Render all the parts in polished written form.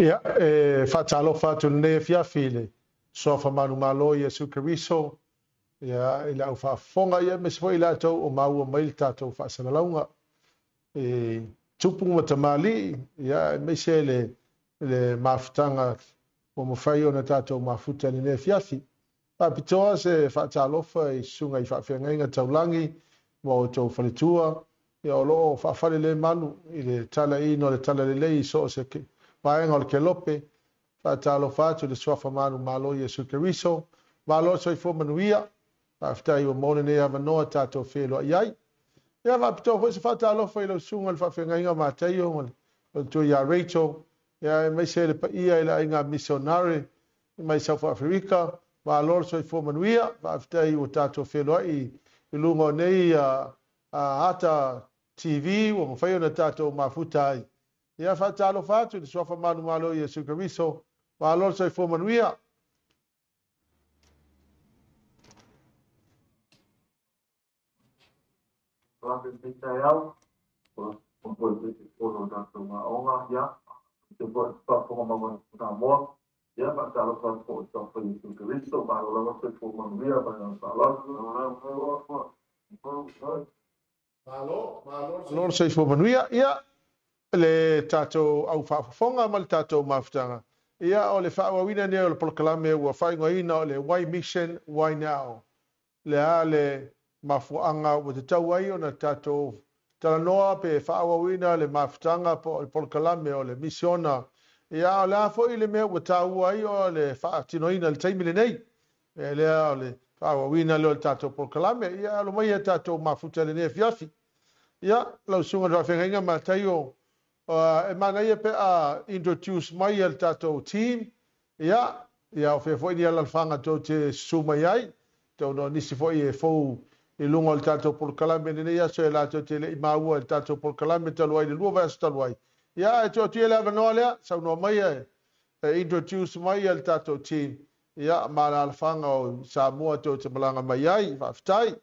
Ia, e faatalofa atu i lenei afiafi i le Suafa manumalo Iesu Keriso, ia, i le au faafofoga, ia, aemaise foi i latou o maua mai le tatou faasalalauga. E tupu ma tamalii, ia, aemaise le mafutaga ua mafai ona tatou mafuta i lenei afiafi. Faapitoa se faatalofa i susuga i faafeagaiga taulagi ma outou faletua, ia, o loo faafalelemalu i le talaiina o le talalelei i so o se vaega o le kelope. Faatalofa atu i le Suafa manumalo Iesu Keriso. Malo le soifua manuia. Faafetai ua maua lenei avanoa tatou feiloai ai. Ia, faapitoa foi se faatalofa i lau susuga i le faafeagaiga Mataio ma le faletua ia Rachel, ia, aemaise le paia i le aiga misionare mai South Africa. Malo le soifua manuia. Faafetai ua tatou feiloai i luga o nei ata TV ua mafai ona tatou mafuta ai. Ia, faatalofa atu i le Suafa manumalo Iesu Keriso. Malo le soifua manuia. Malo le soifua manuia. Ia, le tatou au faafofoga ma le tatou mafutaga. Ia, o le faaauauina nei o le polokalame ua faaigoaina o le Why Mission, Why Now. Le a le mafuaaga ua tatau ai ona tatou talanoa pe faaauauina le mafutaga po o le polokalame o le misiona. Ia, o le a foi le mea ua taua ai o le faatinoina i le taimi lenei. E lea o le faaauauina lea o le tatou polokalame. Ia, alo mai e tatou mafuta i lenei afiafi. Ia, lau susuga i le faafeagaiga Mataio, e manaia pe a introduce mai e le tatou team. Ia, ia o fea foi ni alaalafaga tou te susu mai ai. Tau no nisi foi e fou i luga o le tatou polokalame lenei aso e latou te le i maua i le tatou polokalame talu ai le 2 vaiaso talu ai. Ia, e tuu atu ia le avanoa lea, saunoa mai e introduce mai e le tatou team. Ia, ma alaalafaga o Samoa tou te malaga mai ai. Faafetai.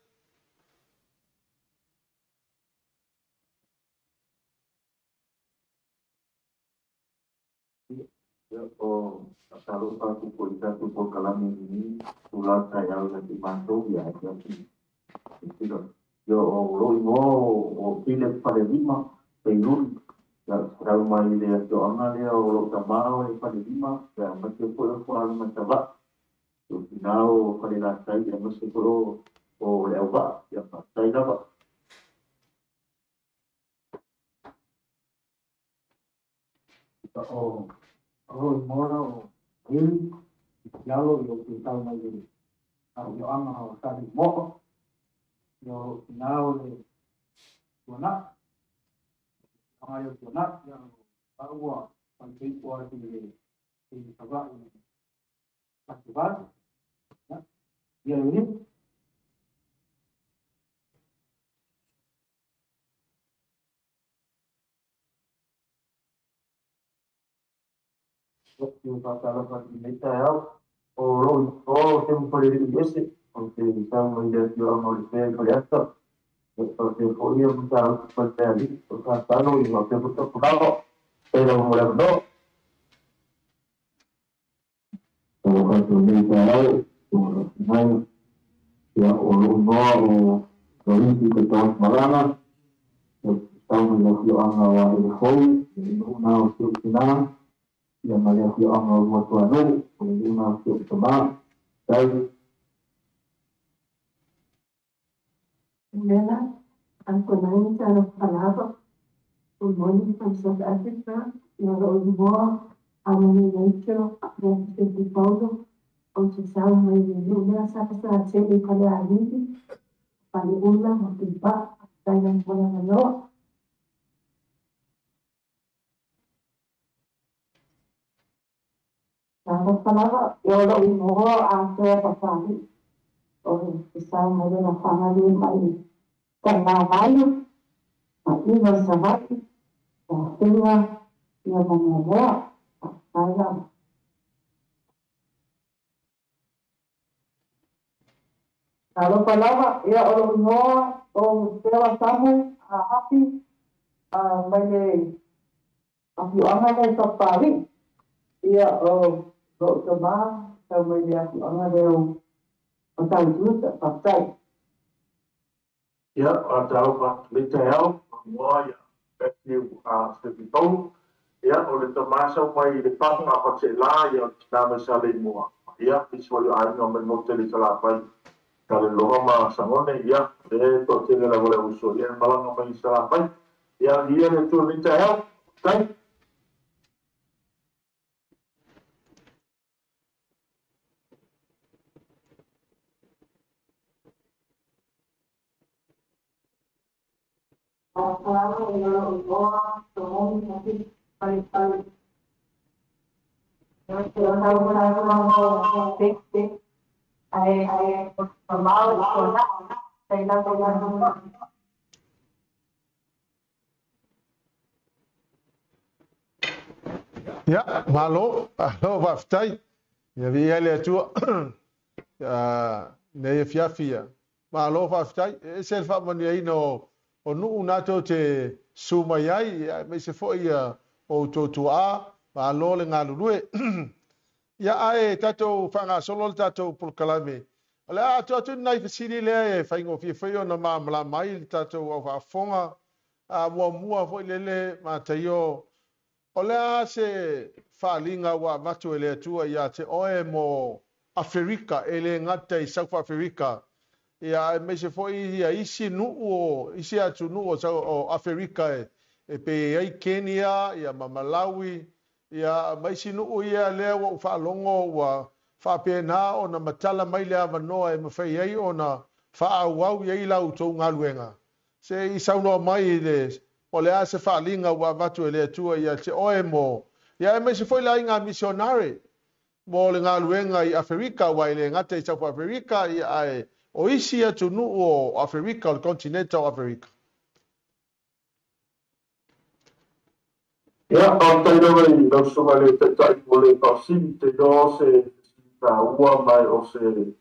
Ia, o faatalofa atu foi i tatou polokalame lenei tulaga taeao ia te matou, ia, ia, o lou igoa o Philip Falelima Peinui, ia, sau mai le afioaga lea o lou tama o le Falelima, ia, aemaise foi o Fualu ma Savaii, o tina o Falelatai, aemaise foi o le Auvaa, ia, faafetai lava. O igoa o Eli, Lalo i o te tau mai le afioaga o Salimoa, ia o tina o le Tuanai, afioaga o Tuanai, ia o ua faiteipo atu i le Savaii Festival, ia le Ua faatalofa atu i lenei taeao. O lou igoa o Temu Falelii Ese, o te sau mai le afioaga o Lepea i Faleata. Ia, faapea foi ia Matautu Falealii, o le tatalo ia faapea foi Tapunava. Faafetai lava mo le avanoa. Talofa atu i lenei taeao, o mai, ia, o lou igoa o Loriki Taitauatimalaga, o sau mai le afioaga o Alele Fou, le nuu na o si ou tina, ia ma le afioaga o Luatuanuu, o le nuu na o si ou tama. Tai. Dumela, I'm Konani Falava. Good morning from South Africa. Lalo igoa Amani Rachel, Representative Paulo, o te sau mai le nuu lea sa sa tele Falealili, Faleula ma Pipa, taina mo le avanoa. Talofa lava, ia o lou igoa Atoa Papalii, o te sau mai le lafaga le mai Taimavalu, ma Iva Savaii, Tafega, ia ma Moamoa. Faafetai lava. Talofa lava, ia o lou igoa o Stella Samu Hapi, mai le afioaga lea i Papalii. Ia o lo'u tamā sau mai le afioaga lea o Tautua. Faafetai. Ia, talofa atu i lenei taeao, manuia ia Matthew Stephen Paulo. Ia, o le tamā sau mai i le Paga Faseela, ia o le tina mai Saleimoa. Ia, nisi foi o aiga mai le motu tele i Salafai, Salelologa ma Sagone. Ia, le toatele lava o le auuso, ia e malaga mai i Salafai. Ia, viia le Atua i lenei taeao. Faafetai. Ia, malo, malo faafetai. Ia viia le Atua nei afiafi ia. Malo faafetai. E ese le faamanuiaina o nuu natou te su mai ai, aemaise foi o outou tuaa. Malo le galulue. Ia, ae tatou faagasolo le tatou polokalame. O le a atu atu ni nai fesili lea e faigofie foi ona malamalama ai le tatou aufaafofoga. Muamua foi lele Mataio, o le a se faaaliga ua avatu e le Atua ia te oe mo Aferika, e le gata i South Africa, ia aemaise foi ia isi nuu o isi atunuu o Aferika e pei ai Kenya, ia ma Malawi, ia ma isi nuu ia lea ua ou faalogo ua faapena ona matala mai le avanoa e mafai ai ona faaauau i ai la outou galuega. Se i saunoa mai le o le a se faaaliga ua avatu e le Atua ia te oe mo ia aemaise foi le aiga misionare mo le galuega i Aferika, ua e le gata i South Africa, ia ae o isi atunuu o Aferika, o le kontineta o Aferika. Ia, faafetai lava i lau susuga i le Taitai mo le faafesili. Te iloa o se fesili taua ma o se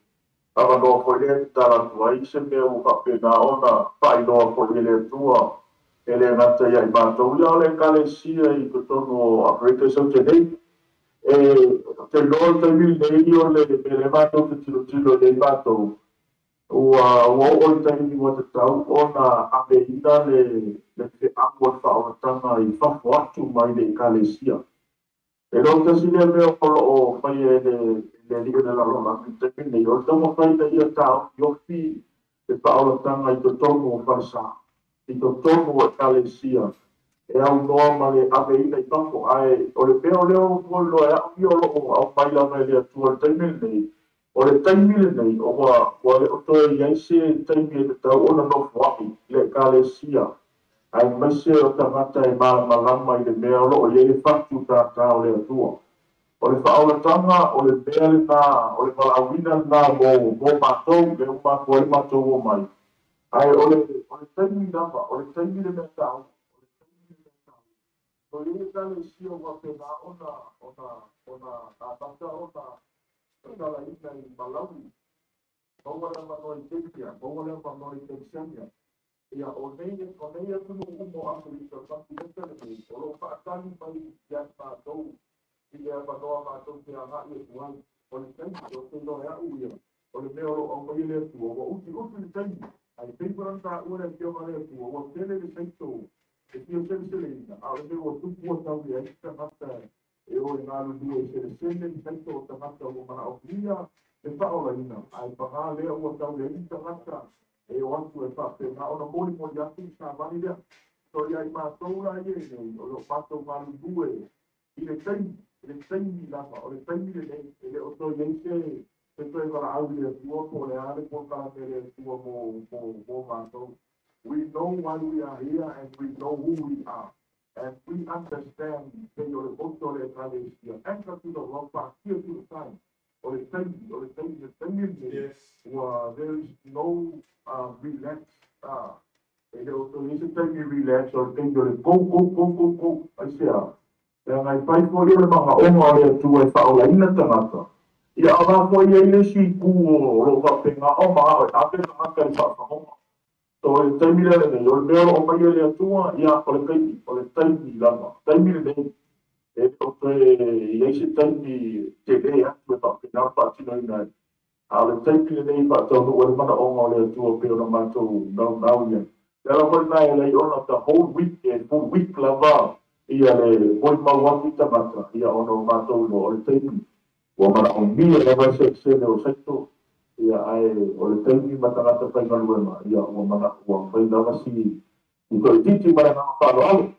avanoa foi lea e tatala atu ai se mea ua faapena ona faailoa foi e le Atua e le gata ia i matou, ia o le Ekalesia i totonu o Aferika i Saute nei. E te iloa o le taimi lenei o le mea lea matou te tilotilo i ai matou, ua oo le taimi ua tatau ona aveina le feau o le faaolataga i fafo atu mai le Ekalesia. E le o tasi lea mea o loo faia e le alii o le lalolagi i le taimi lenei, o le taumafai ina ia taofiofi le faaolataga i totonu o falesa, i totonu o Ekalesia, e aunoa ma le aveina i fafo. Ae o le mea o lea ua iloa e au ia o loo aumai lava e le Atua i le taimi lenei, o le taimi lenei ua le o toe i ai se taimi e tatau ona nofoai le Ekalesia, aemaise o tagata e malamalama i le mea o loo i ai le fatu tātā o le Atua. O le faaolataga o le mea lena, o le valaauina lena mo matou, lea ua matou ai matou o mai. Ae o le taimi lava, o le taimi le mea taua, o le taimi le mea taua. O le Ekalesia ua faapena ona amata ona tatalaina i Malawi, maua le avanoa i Kenya, maua le avanoa i Tanzania. Ia, o nei atunuu uma o Aferika, o le kontineta lenei, o loo faatali mai ia i matou i le avanoa matou te agai atu ai. O le taimi, o te iloa e au ia, o le mea o loo aumai e le Atua, ua utiuti le taimi. Ae pei foi ona taua le afioga a le Atua, ua tele le saito e fia seleseleina, a o le mea ua tupu ua tau leai se tagata e o e galulue e selesele le saito o tagata ua manaomia le faaolaina. Ae paga lea ua tau leai ni tagata e o atu e faapena ona molimoli atu le savali lea. So ia i matou la ia nei, o loo matou galulue i le taimi, i le taimi lava, o le taimi lenei, e le o toe i ai se toe valaau i le Atua po o le a le polokalame a le Atua mo matou. We know why we are here and we know who we are. And we understand pei o le motto o le Ekalesia, anchor to the rock, faatia to the time. O le taimi, o le taimi, le taimi lenei, ua there is no relax, e le o toe i ai se taimi relax, o le taimi o le go, go, go, go, go. Aisea? Leaga e fai foi o le magaoga o le Atua e faaolaina tagata. Ia, a la foi ai le isi itu o loo faapena o magao e ave tagata i faafagoga. So o le taimi lea lenei, o le mea o loo aumai e le Atua, ia o le taimi, o le taimi lava, taimi lenei. E le o toe i ai se taimi telē atu e faapena ona faatinoina ai, a o le taimi lenei e faataunuu ai le manaoga o le Atua pei ona matou naunau i ai. O le ala foi lena e ala ai ona the whole week, e full week lava ia le molimau atu i tagata, ia ona o matou iloa o le taimi ua manaomia lava le selesele o saito, ia ae o le taimi ma tagata faigaluega, ia ua mana ua fai lava si toaitiiti ma le agaga faaaloalo.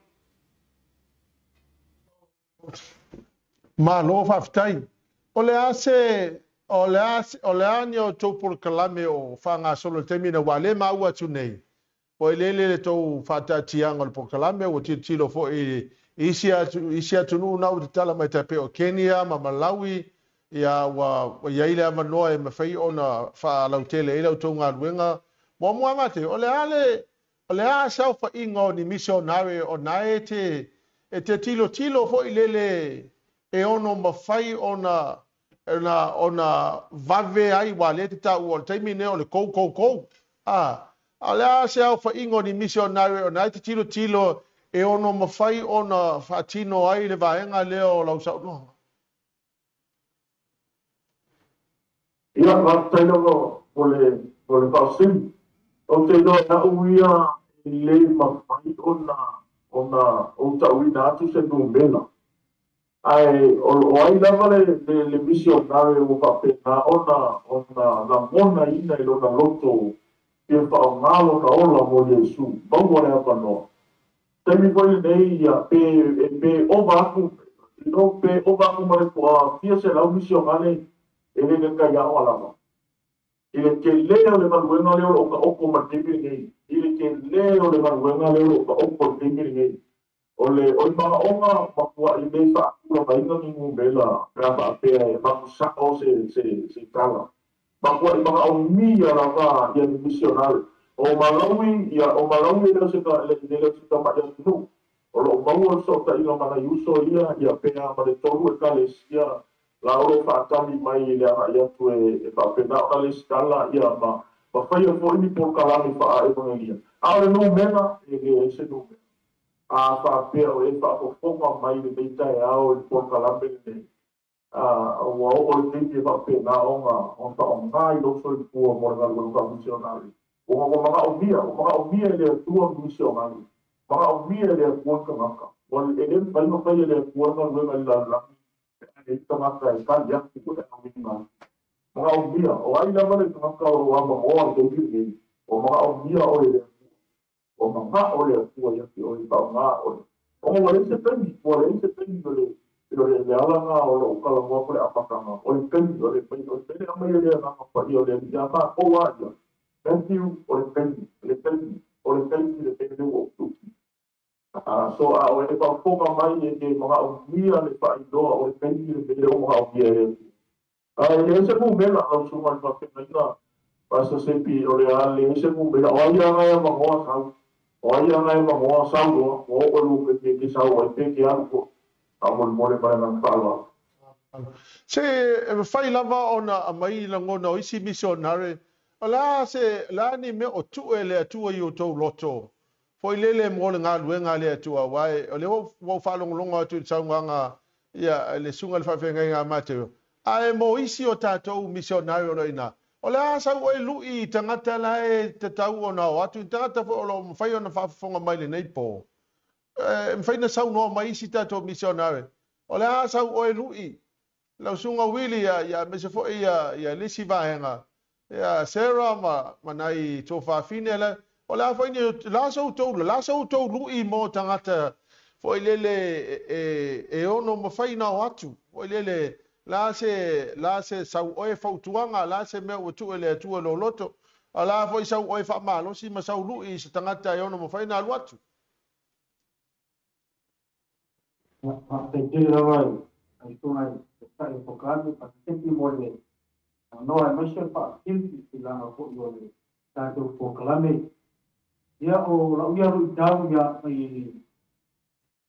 Malo faafetai. O le a se o le a o le a ni o tou polokalame o faagasolo i le taimi na ua le maua atu nei. O ile le tou faataatiaga o le polokalame ua tilotilo foi i isi atunuu na ua tatala mai tai pei o Kenya ma Malawi, ia ua i ai le avanoa e mafai ona faalautele ai la outou galuega. Muamua mate, o le a le o le a se aofaiga o ni misionare o na e te tilotilo foi lele e ono mafai ona ona vave ai ua le te taua o le taimi nei o le go go go. A o le a se aofaiga o ni misionare o na e te tilotilo e ono mafai ona faatino ai le vaega lea o lau saunoaga. Ia, faafetai lava mo le faafesili. Ou te iloa a'u ia e lē mafai ona ou ta'uina atu se numera, ae o ai lava le misionare ua faapena ona lagonaina i lona loto fia faaaogā lona ola mo Iesu, maua le avanoa. Taimi foi lenei ia pe ova atu no pe ova atu ma le fia selau misionare e le kakaiaoga lava. I le telē o le galuega lea o loo taoto ma le taimi lenei, i le telē o le galuega lea o loo taoto le taimi lenei. O le manaoga matua'i lē faatulagaina ni numera pe a faapea e matusa'o se tala. Matua'i manaomia lava ia ni misionare. O Malawi, ia o Malawi e le o se tama'i atunuu. O loo maua le fesootaiga ma nai uso ia ia pe a ma le tolu ekalesia la o loo faatali mai i le agai atu e faapena ona lesitala ia ma faia foi ni polokalame faaevagelia. A o le numera e leai se numera. A faapea o e faafofoga mai lenei taeao i le polokalame lenei, ua oo le taimi e faapena ona faaaogā i lou soifua mo le galuega faamisionare. Ua manaomia e le Atua misionare, manaomia e le Atua le tagata. Ua e lē mafai ona faia e le Atua le galuega i le lalolagi pe a leai tagata e tali atu i le auina. Manaomia, o ai lava le tagata o loo avanoa le taimi lenei, o manaomia oe e le Atua. O mana'o le Atua ia te oe faaaogā oe. Ona ua leai se taimi, ua leai se taimi o le ala lena o lou talanoa po le amataga, o le taimi, o le pele aumai e le Agaga Paia o le Alii ia matou a ia. Matthew, o le taimi, o le taimi, o le taimi le mea lea ua ou tu'i. So a o e faafofoga mai e te manaomia le faailoa o le taimi le mea lea ua manaomia e le Atua. Ae leai se numera lau susuga i le faafeagaiga Pastor Sepi, o le a leai se numera. O ai aga e avanoa sau, o ai aga e avanoa sau loa, ua oo i lou taimi e te sau ai pe te alu foi. Faamolemole ma le agaga faaaloalo. Se e mafai lava ona aumai lagona o isi misionare, o le a se le a ni mea o tu'e le Atua i outou loto foi lele mo le galuega a le Atua, aua o lea ua ou faalogologo atu i le saunoaga ia le susuga i le faafeagaiga a Mateo, ae mo isi o tatou misionare o lo o i ina, o le a sau oe lu'i i tagata la e tatau ona o atu, i tagata foi o lo o mafai ona faafofoga mai lenei po, e mafai ona saunoa mai isi tatou misionare, o le a sau oe lu'i lau susuga Wili ia aemaise foi ia le isi vaega ia Sarah ma nai tuafafine la, o le a foi ni la sa outou lu'i mo tagata foi lele e ono mafai na o atu foi lele la se sau oe fautuaga, la se mea ua tuu e le Atua i lou loto, a la foi sau oe faamalosi ma sau lu'i i se tagata e ono mafai na alu atu. Faafetai tele lava i susuga i taitai o polokalame Pasesepi mo le avanoa aemaise le faafesili i tulaga foi o le tatou polokalame. Ia o lau ia luitau ia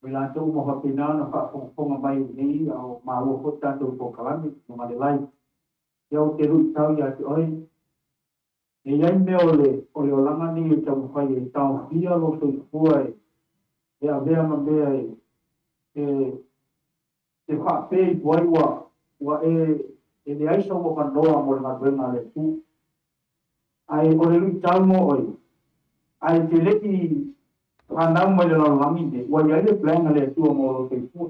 i latou uma faapena ona faafogafoga mai lenei a o maua foi tatou polokalame luga le live. Ia ou te luitau ia te oe, e i ai mea o le olaga nei e taumafai e taofia lou soifua e avea ma mea e Te faapea ifo ai ua e leai sau avanoa mo le galuega a le Atua. Ae o le luitau mo oe, ae te leʻi fanau mai le lalolagi nei, ua iai le plan a le Atua mo lou soifua.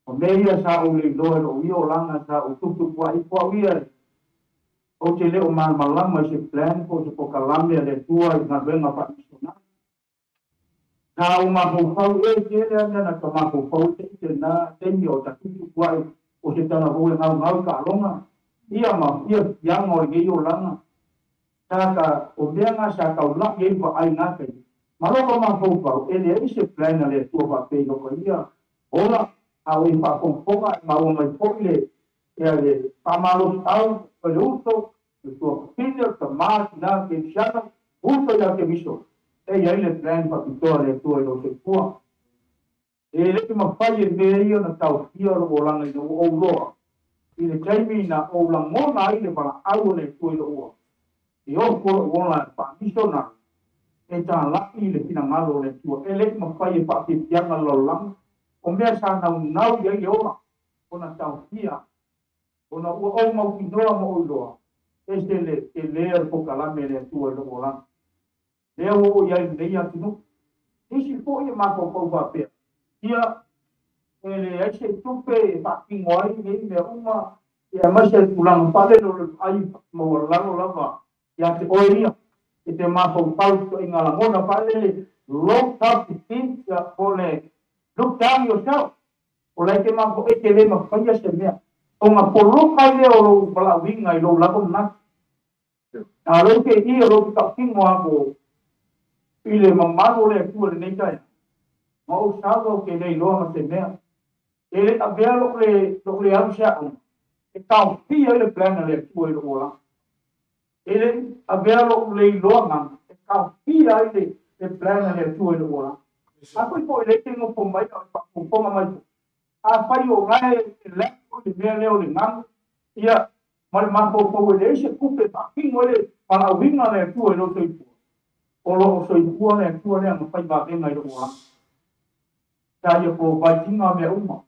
O mea ia sa ou leiloa e loʻu ia olaga sa ou tuputupuaʻi ifo au ia ou te le o malamalama i se plan po o se pokalame a le Atua i galuega faamisionari. Sa ou mafaufau e tele a mea na ka mafaufau te i na taimi o ta tuputupuaʻi o se talavou e gaugau i kaaloga ia ma fiafiaga o lenei olaga. Sa ka o mea ga sa taulaʻi ai vaai na taimi. Ma loko mafaufau e leai se plan a le Atua faapea i loko ia ola a o i faafogafoga e maua mai foʻi le ia le faamalosiau o le uso le tuafafine o le tamā tinā kerisiano uso ia Keriso e iai le plan faapitoa le Atua i lou soifua. E leʻi mafai e mea ia ona taofia lou olaga ina ua ou loa i le taimi na ou lagona ai le valaau o le Atua i lou ola e ofo lou ola e faamisionari e talaʻi le finagalo o le Atua. E leʻi mafai e faafiafiaga le lalolagi o mea sa naunau iai le ola ona taofia ona ua ou mautinoa ma ou iloa ese le telē o le pokalame le Atua i lou olaga. Lea ua oo iai lenei atunuu. Isi foʻi e mafaufau faapea ia e leai se tupe e faatino ai nei mea uma ia aemaise le tulaga faalele o le vaai maualalo lava ia te oe ia e te mafaufau i toaiga lagona faalele low self esteem ia po le look down yourself o lae te mafau e te lē mafaia se mea ona poloka ai lea o lou valaauina i lou lava manatu. A lou te i o lou te tautino ako i le mamalu o le Atua i lenei taeao ma ou sau au te le iloa ma se mea. E le avea lou le alu se aoga e taofia ai le plan a le Atua i lou olaga. E le avea lou le iloaga e taofia ai le plan a le Atua i lou olaga. Afai foi le te nofo mai a o le faafogafoga mai foi. Afai o lae e lako i le mea lea o le galu ia ma le mafaufau e leai se tupe e faatino ai le valaauina a le Atua i lou soifua. O loo soifua le Atua lea na fai vavega i lou olaga. Sa ia provide mea uma.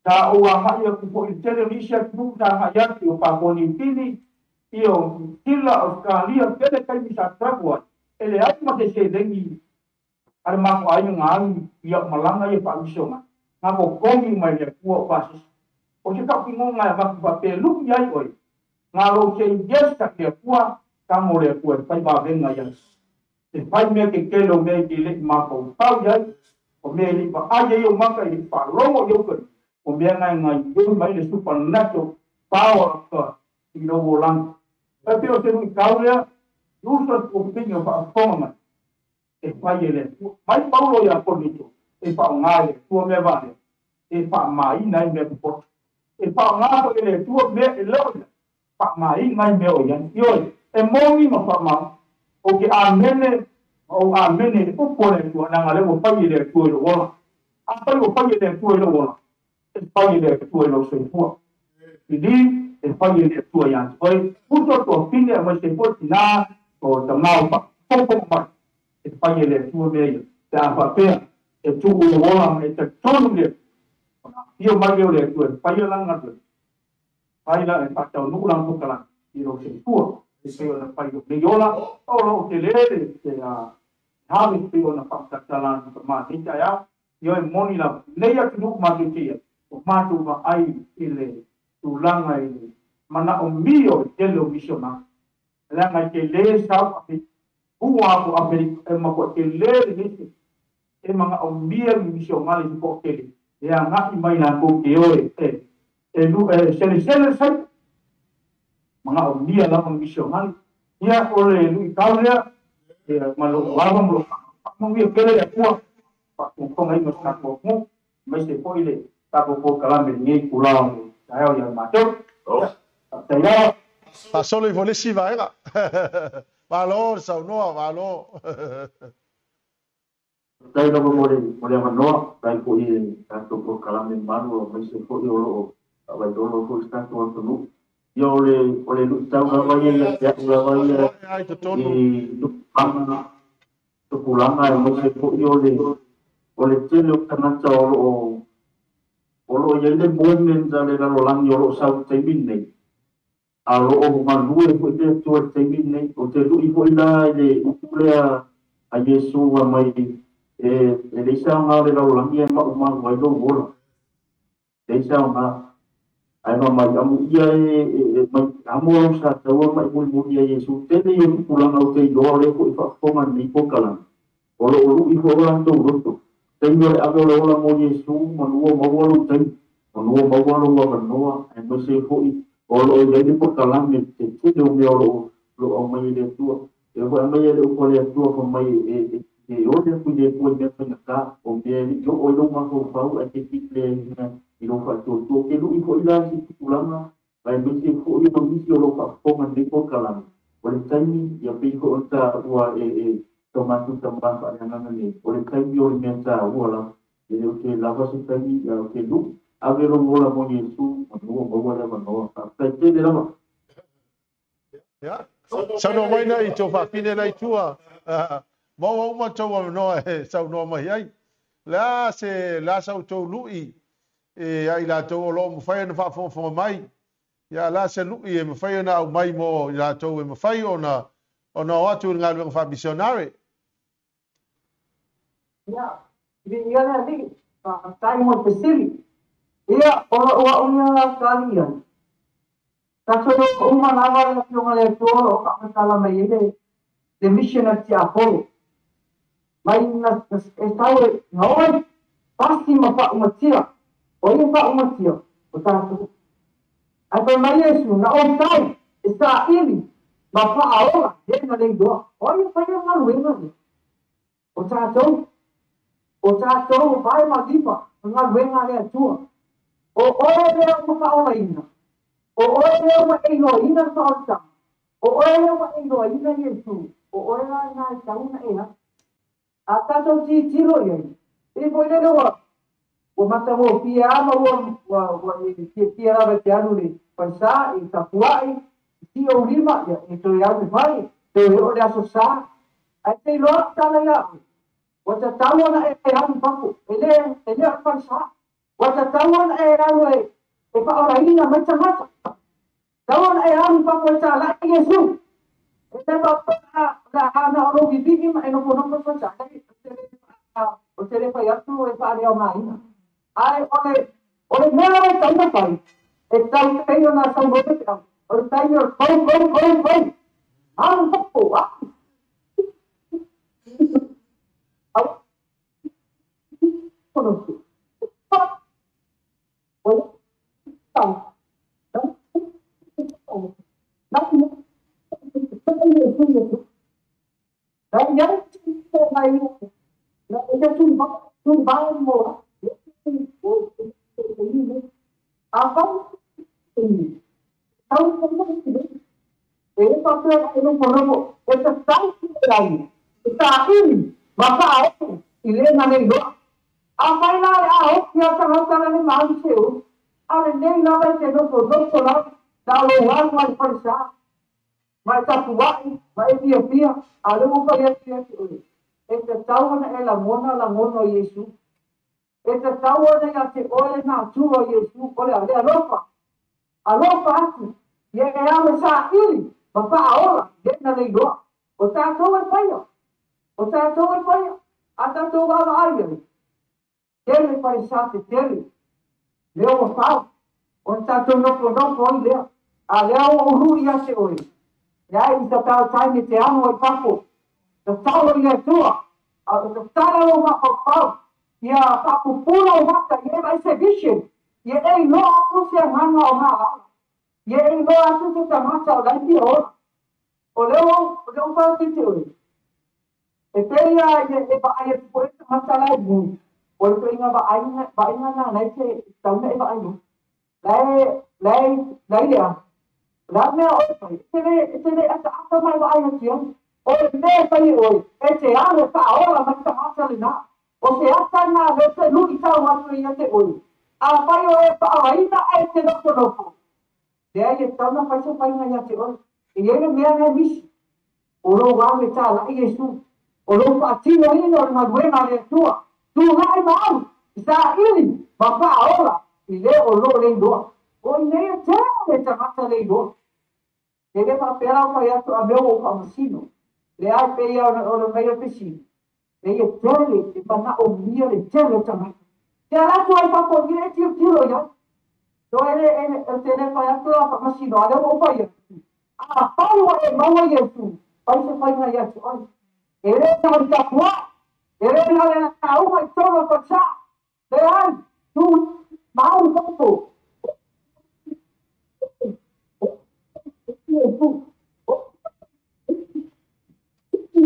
Sa ou agai atu foʻi i le tele o nisi atunuu sa agai atu o Papua Niu Kini, ia o Niu Sila, Australia, tele taimi sa travel ai. E leai ma se seleni a le matou aiga na alu i au malaga ia faamisionari. Na totogi mai le Atua o pasese. O se tautinoga e avatu faapea luʻi ai oe. Na lou say yes a le Atua, tago le Atua e fai vavega ia. E fai mea tetele o mea i te leʻi mafaufau iai, o mea e leʻi vaai ai ou maka i leʻi faalogo i ou taimi, o mea na e gaioi mai le supernatural power of God i lou olaga. E pei o se luitau lea, i uso tuafafine o faafofoga mai e fai e le Atua. Mai Paulo ia Korinito e faaaoga e le Atua mea valea e faamāina ai mea popoto. E faaaoga foʻi e le Atua mea e le o iai, faamāina ai mea o iai. Ioe, e moni ma faamau, ou te amene ma ou amene i le upu a le Atua, leaga lea ua fai e le Atua i lou ola. Afai ua fai e le Atua i lou ola, e fai e le Atua i lou soifua. Believe e fai e le Atua ia te oe. Uso tuafine aemaise ai foʻi tinā o tamā o faafofoga mai e fai e le Atua mea ia. Pe a faapea e tuu lou ola ma e talitonu i le Atua, ona afio mai lea o le Atua e faia lana galuega, fai la e faataunuu lana pokalame i lou soifua. E pei ona fai lou nei ola, o loo tele le harvest pei ona faamatala atu tamā nei taeao. Ioe moni lava, nei atunuu matou te iai, o matou vaai i le tulaga i le manaomia o le tele o misionari. Leaga e telē sau Amerika, ua aku Amerika e matuai telē lenei se e manaomia ni misionari se toatele e agaʻi mai latou te o e selesele le saito. Manaomia lava ni misionari. Ia o le luitau lea ia ma lou ava ma lou faamanuia tele le Atua faafogafoga ai ma se tatou atunuu aemaise foʻi le tatou polokalame i lenei itulā o le taeao ia matou. Ia, faafetai lava. Faasolo ifo le isi vaega. Malo le saunoa, malo. Faafetai lava mo le avanoa, faafetai foi i le tatou polokalame mamalu aemaise foi o lo o faavailolo foi si tatou atunuu. Ia o le luitau lava ia ia te au lava ia i tupulaga aemaise foi o le tele o tagata o lo o O loo iai le movement a le lalolagi o loo sau i taimi lenei, a o loo galue foʻi le Atua i le taimi lenei. O te luʻi foʻi la i le upu lea a Iesu mai e leai se aoga o le lalolagi ae maʻumalu ai lou ola. Leai se aoga. Ae ma mai amuia e mai amo au sa taua mai mulimuli ai Iesu. Tele i o tupulaga o te iloa o lea foʻi faafofoga lenei polokalame. O loo luʻi foʻi o latou loto. Taimi o le ave o le ola mo Iesu, manua maua lou taimi, manua maua lou avanoa, aemaise foʻi o loo iai le polokalame te tele o mea o loo aumai e le Atua. E foʻi aumai e le upu a le Atua fa mai e ole aku i le Atua i mea faigata, o mea e liʻi oo ai lou mafaufau ae te tileaina i lou faatuatua. Ke luʻi foʻi la i se tupulaga, aemaise foʻi o nisi o loo faafofoga lenei polokalame. O le taimi, ia pei foʻi ona taua e taumatou tamā faaleagaga nei, o le taimi o le mea taua lava. E le o te lava se taimi, ia o te luʻi. Ave lou ola mo Iesu, manua maua le avanoa. Faafetai tele lava. Ia, saunoa mai na i tō whawhine nei tua. Maua uma tō avanoa e saunoa mai ai. Le a se le a sa outou luʻi e ai latou o loo mafai ona faafogafoga mai. Ia la se luʻi e mafai ona aumai mo i latou e mafai ona o atu i le galuega faamisionare. Ia, viia le Alii, faafetai mo le fesili. Ia, o lou au ia tali ai. Tatou uma lava le Afioga i le Atua o loo faamatala mai ai le mission a le tiapolo. Mai na e tau e gaoi pasi ma faaumatia. O ia faaumatia o tatou. Ae fai mai Iesu, na ou tau e saili ma faaola e na le iloa. O ai e faia galuega lea? O tatou. O tatou o vae ma lima o galuega a le Atua. O oe lea ua faaolaina. O oe lea ua e iloaina le faaolataga. O oe lea ua e iloaina Iesu. O oe la lena e tau ona e alu. A tatou tilotilo i ai, e foi lele ua matagofie lava ma ua e fiafia lava e te alu i le falesa, e tapuai, e sii ou lima, ia, e toe alu i fale, toe oo i le aso sa. Ae te iloa lau tala ia oe, ua tatau ona e alu i fafo, e le o le falesa. Ua tatau ona e alu e faaolaina mai tagata. Tatau ona e alu i fafo e talai Iesu. E le faapea o le a na o lou vivii ma e nofonofo i falesa. Ou te le fai atu e faaleaogaina. Ae o le mea lava e tau na fai, e tau pei ona saunoa le feau, o le taimi o le go, go, go, go. Alu i fafo, alu. Au. Afai la e a oki a tagata le malu se o, a o lenei lava e te nofonofo lava, na o lou alu mai le falesa, ma e tapuai, ma e fiafia, a o lea ua fai atu ia te oe, e tatau ona e lagona lagona o Iesu. E tatau ona ia te oe le natura o Iesu, o le a le alofa, alofa atu, ia e alu e saili ma faaola ia na le iloa. O tatou e faia, o tatou e faia, a tatou vaavaai ai, tele falesa tetele, lea ua fau, ona tatou nofonofo ai lea, a lea ua ou lui ia te oe, leai it's about time e te amo ai fafo, tatalo i le Atua, a o tatala lou mafaufau, ia faapupula ou mata, ia e vaai se vision, ia e iloa atu se agaga o maala, ia e iloa atu se tagata o la e fia ola. O lea ua o lea ua fai atu i te oe, e pei lava e vaai atu foi le tagata la e mu, o le ituaiga vaaiga lena la e te tatau ona e vaai ai. La e la e la e lea, o le a le mea o oe fai, e te le ataata ma e vaai atu i ai. O le mea e fai e oe, e te alu e faaola mai le tagata lena. O se ata lena lea e te luitau atu ai ia te oe. Afai o e faaolaina ae e te nofonofo, leai e tatau ona fai se faiga ia te oe. E i ai le mea lea e misi, o lou alu e talai Iesu, o lou faatinoina o le galuega a le Atua, tulai ma alu, saili ma faaola I le o lo le iloa. O i nei e tele tagata le iloa. E le faapea la fai atu a mea ua ou faamasino. Le ai pe ia o le mai o fesili. E ia tele e manaomia le tele o tagata. Te ala atu ai fafo i le tilotilo i ai. So e le e te le fai atu la faamasino a lea ua ou fai atu. Afai ua e maua Iesu, fai se faiga ia te oe. E le na o le tapuai, e le na o le lauga i totonu o falesa. Leai, tu mau i fafo. Iesu. E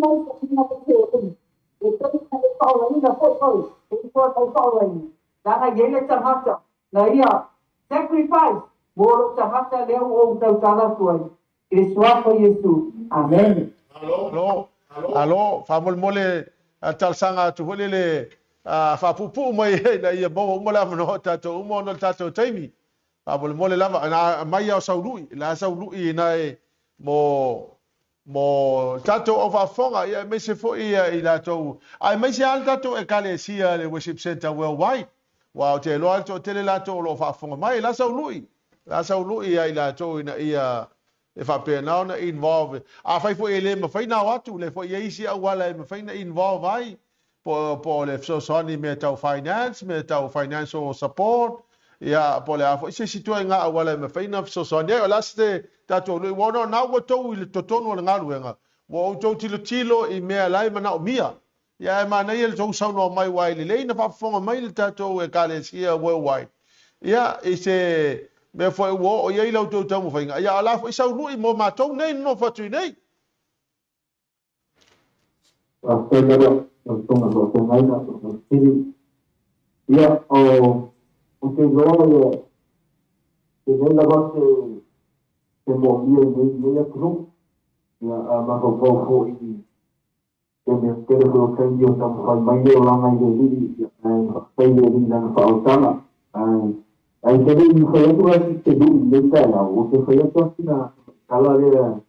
Leaga e i ai le tagata na ia sacrifice mo lou tagata lea ua ou tautala atu ai i le suafa o Iesu. Amene. Alo, alo, faamolemole talosaga atu foi lele faapuupuu mai ina ia maua uma le avanoa o tatou uma ona o le tatou taimi. Faamolemole lava, na aumai lava o sau lui, la sau lui ina e mo tatou au faafofoga, ia aemaise foi i latou, aemaise lava le tatou Ekalesia le Worship Centre Worldwide, aua ou te iloa le toatele latou o lo o faafofoga mai, la sau lui, la sau lui ia i latou ina ia e faapena ona involve. Afai foi e le mafai ona o atu, lea foi e i ai isi auala e mafai ona involve ai, po o le fesoasoani i mea tau finance, mea tau financial support, ia, po o le a foi se isi ituaiga auala e mafai ona fesoasoani ai. O le a se tatou lui, aua ona o lena ua outou i le totonu o le galuega, ua outou tilotilo i mea la e manaomia. Ia, ae manaia le tou saunoa mai, aua e lelei ona faafofoga mai le tatou Ekalesia Worldwide, ia, i se mea foi ua oo i ai la outou taumafaiga, ia, a o la foi sau lui mo matou nei nonofo atu i nei. Faafetai lava lau Afioga i le Faafeagaiga o le Sili. Ia, ou te iloa ia, e leai lava se moomia i lenei atunuu. Ia, a mafaufau foi i le mea tele foi o taimi o taumafai mai le olaga i le Alii, ia, ae faafetai i le Alii i lana faaolataga. Ae te le i fai atu la se lui i lenei taeao, ou te fai atu lava sina tala lea.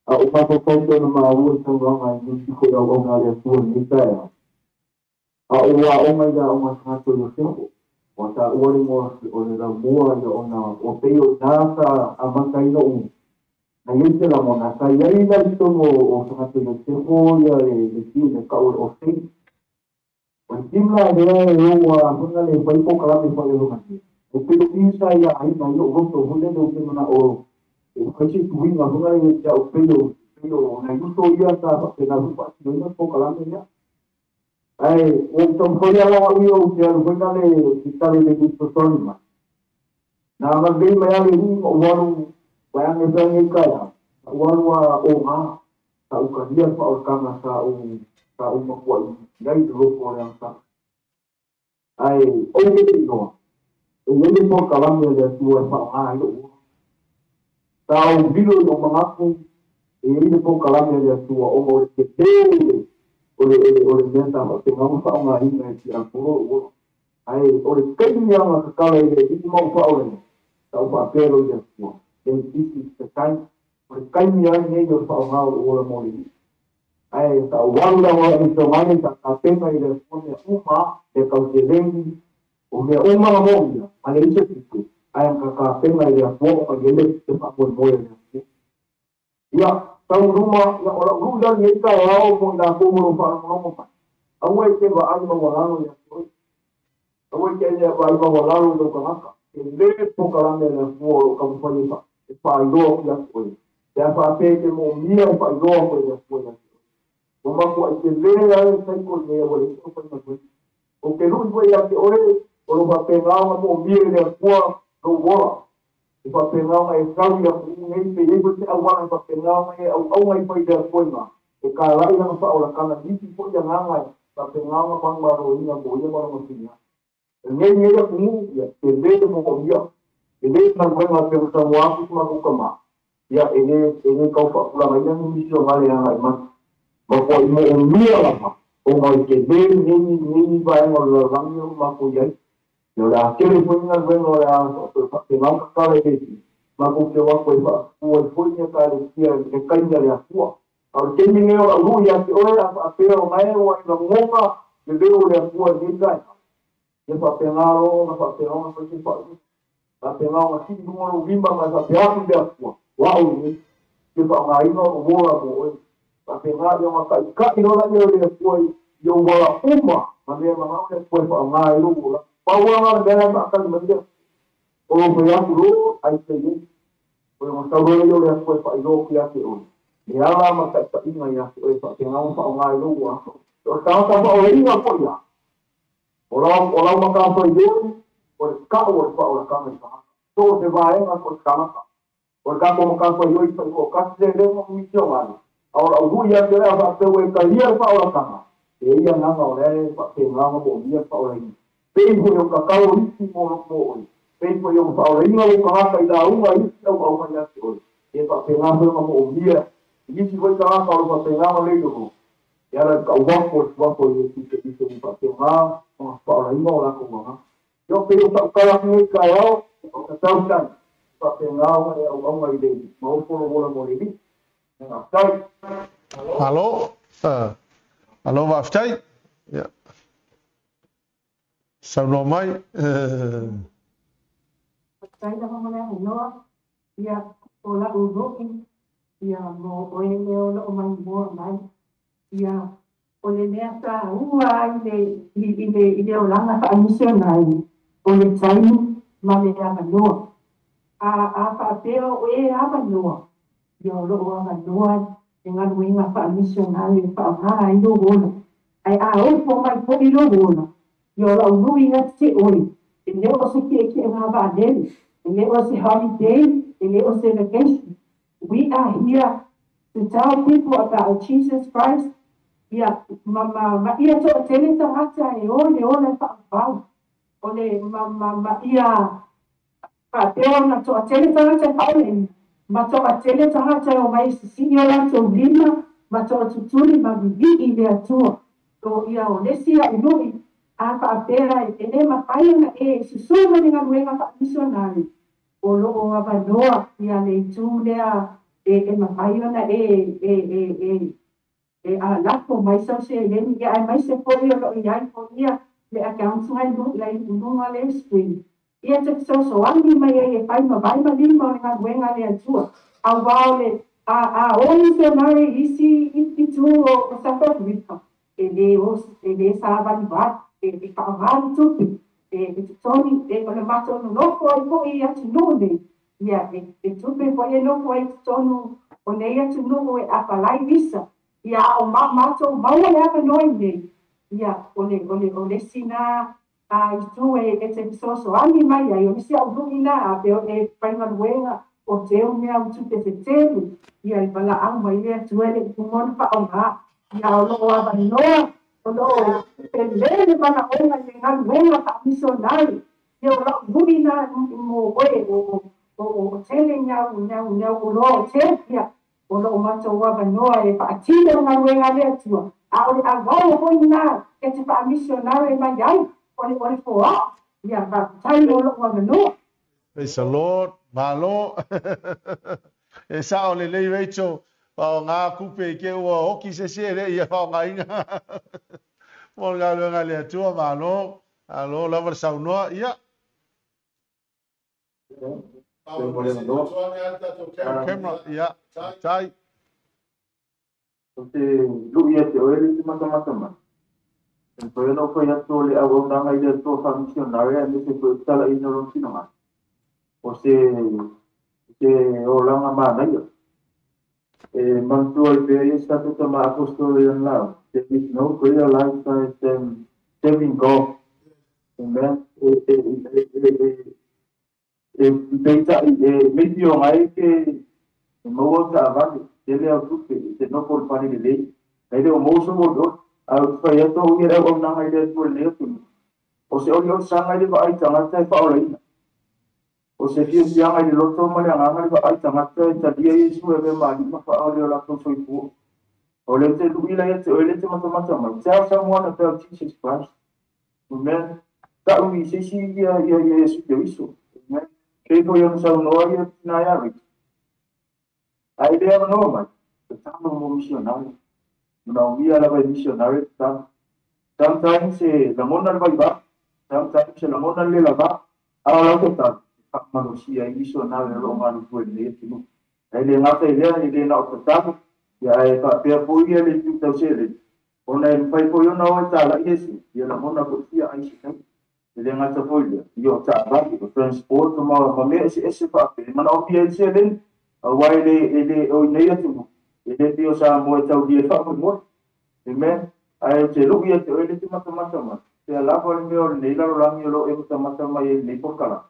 A o mafaufau pei ona maua i saunoaga i nisi foi auauna a le Atua i lenei taeao, a o ua aoga i le aoga a tagata o Iosepo, ua taua le igoa o le laumua ia ona ua pei o i ina sa amata ai loʻu na i ai se lagona. Sa i ai la i totonu o tagata o Iosepo ia le team e tau o le Osei. O le team la lea e ou a faiga le fai polokalame faailoga nei. E pei o i sa ia aiga i lou loto foi lele ou te manao e fai se tuiga foi lele ia te au pei o nai uso ia sa faapena foi faatinoina le polokalame lea. Ae ua ou taumafai lava au ia ou te alu foi lale i tale le fesoasoani mai. Na agalelei mai lava le alii ma ou alu vaeane pea lenei taeao, sa ou alu a oga, sa ou talia le faaolataga sa ou matuai i ai i le loto o le agasala. Ae ou te le iloa, e i ai le polokalame a le Atua e faaaoga ai lou ola. Sa ou lilo i lou manatu, e i ai le polokalame a le Atua ona o le tele o le mea sa faapena ona faaaogaina e tiapolo lou ola. Ae o le taimi lava na tatala i le alii ma ou faaolaina, sa ou faapea loa i le Atua, Then this is the time, o le taimi lava lenei o le faaaoga o lou ola mo le alii. Ae sa ou alu lava i Somalia sa tapena i le Atua mea uma, mea tau seleni, o mea uma na moomia, ma leai se tupe, ae na tapena i le Atua ona i ai le faamoemoe a le Atua. Ia, tau luma, ia o lau lui la lenei taeao mo i latou o lo o faalogologo mai, aua e te vaai maualalo ia te oe. Aua e te vaai maualalo i lou tagata. E le polokalame a le Atua o lo o taumafai e faailoa atu ia te oe. Pe a faapea e te moomia e faailoa koe e le Atua ia te oe. Ua matuai tele lava le cycle nei ua leai se aufaigaluega. Ou te lui foi ia te oe o lo o faapena ona moomia e le Atua lou ola. E faapena ona e sau i atunuu nei pe i ai foi se auala e faapena ona e auauna ai mai le Atua i ina, e kālai lana faaolataga nisi foi agaga e faapena ona manumaloina mo ia ma lona filiga. E nei nei atunuu, ia, tele le moomia, e le galuega pei ona saunoa atu si matou tama, ia, e le tau faatulagaina ni misionale e agai mai. Matuai moomia lava ona i tele nei vaega o le lalolagi o lo o matou i ai. Ia o le a tele foi ni galuega o le a faapena ona tatala i le isi, matou te o atu ai faatutu ai foi ni Ekalesia i le taimi a le Atua. A o le taimi lenei o lau lui ia te oe, a faapea o nae ua e lagona le leo o le Atua i lenei taeao, Ia faapena loa ona faapena ona fai se faaiuga. Faapena ona sii i luga lou lima ma e faapea atu i le Atua, o au lenei, e fia faaaogaina lou ola mo oe. Faapena ia ona taitai loa lea o le Atua i ou ala uma ma mea e manao le Atua e faaaoga ai lou olaga. Pau lava lena o le mea la e faatali mai le Atua. O lou fai atu, Lord, I say yes. O le sau loa lea o le Atua e faailoa atu ia te oe, le ala ma le taitaiga ia te oe e faapena ona faaaoga ai lou olaga. O le tagata faaolaina foi ia, o lau, o lau matafaioi, o le tau o le faaolataga i tagata. So o se vaega o le tagata. O le tatou matafaioi faitoatasi lea lea ma misionare, a o lau hui ia te oe a faapea ua e talia le faaolataga, e i ai agaga o lea e faapena ona moomia le faaolaina. Pei foi o tatalo isi mo oe, pei foi o faaolaina lou tagata i lauga i isi auauna ia te oe, e faapena foi ona moomia i nisi foi tagata o lo faapena ona lei logo, e ala i le tauapo o le suafa o Iesu Keriso ua faapena ona faaolaina o latou agaga. Ia pei o sau tala atu nei i taeao, o tatau tali, faapena ona e auauna i le maofo lou ola mo le Alii. Faafetai. Malo. Malo faafetai. Ia. Saunoa mai. Faafetai lava mo le avanoa. Ia, o lau lui, ia, mo oe lea o loo maimoa mai. Ia, o le mea taua ai le i le olaga faamisionari, o le taimi ma le avanoa. A faapea o e avanoa, ia o loo avanoa le galuega faamisionari e faaaoga ai lou ola. Ae a ofo mai foi lou ola, ia o lau lui ia te oe, e le o se kiekiega vaalele, e le o se holiday, e le o se vacation. We are here to tell people about Jesus Christ. Ia, ma ia toatele tagata e o le ola e faaauau. O le ma ia faapea ona toatele tagata e faaolaina, ma toatele tagata e omai e sisii o latou lima, ma toatutuli ma vivii i le Atua. O ia o le isi a'u lui, a faapea e le mafai ona e susū ma le galuega faamisionari, o loo avanoa ia le itu lea e mafai ona e alafo mai sau seleni, ia aemaise foi o loo iai foi ia le account nai luga le screen. Ia te fesoasoani mai ai e fai ma vae ma lima o le galuega a le Atua. Auā o le a o misionari isi itu o South Africa, e lē o e lē savalivali e faaaogā le tupe e totogi e o le matou nonofo ai foʻi i atunuu nei, ia e tupe foi e nofo ai totonu o nei atunuu e apalai visa. Ia a o matou maua le avanoa i nei, ia o le isi na a itu e te fesoasoani mai ai. O nisi au lui na a pe o e faigaluega o teu mea utupe tetele, ia i valaau mai le Atua e leʻi uma ona faaogā. Ia o loo avanoa, o loo pele le manaʻoga i le galuega faamisionari. Ia o lau lui na mo oe o tele niau oloa o teu, ia o loo matou avanoa e faatino galuega a le Atua. A o le auala foi na e te faamisionari mai ai o le foao. Ia faafetai o loo avanoa. Praise the Lord. Malo. E sao lelei Rachel, faaaogā kupe i ke ua oki se isi e le ia faaaogaina. Mo le galuega a le Atua, malo. Malo lava le saunoa. Ia. Camera, ia, tai. Ou te lui ia te oe le te matamata mai. E mafai ona ou fai atu o le auaunaga i le Atua faamisionare aemaise foi o le talaiina o lona finagalo. O se olaga manaia. E manatua ai pea ia se tatou tama apostolo i lana lauga, there is no greater lifestyle than serving God. Amen. E peitai e maybe ai ke e maua au taavale, tele au tupe, e te nofo i le fale lelei. Ae le o maua sou olioli. Ae ou te fai atu au ia le auaunaga i le Atua i lenei atunuu. O se oliolisaga i le vaai tagata e faaolaina. O se fiafiaga i le loto ma le agaga le vaai tagata e talia Iesu e avea ma alii ma faaole o latou soifua. O le te lui la ia te oe le te matamata mai. Tell someone about Jesus Christ. Amen. Tau i se isi ia Iesu Keriso. Amen. Pei foi ona saunoa ia tina ia Rich. Ae le avanoa mai, tatalo mo misionare. Manaomia lava e misionare tatalo. Sometimes e lagona le vaivai. Sometimes se lagona le lava, a o lau tatalo, e faamalosia ai misionare o lo o galulue i lenei atunuu. Ae le gata i lea, e le na o tatalo, ia ae faapea foi ia le itu tau seleni, ona e mafai foi ona o e talai le ia lagona foi fia ai se taimi. E le gata foi i lea, ia o taavale, o transport ma mea eseese faapea, e manaomia ai le seleni, aua e le, e le o i nei atunuu, e le pei o Samoa e taulia e faamoemoe. Amen. Ae ou te lui ia te oe le te matamata mai, pea lava le mea o lenei lalolagi o lo o e matamata mai ai i lenei polokalame.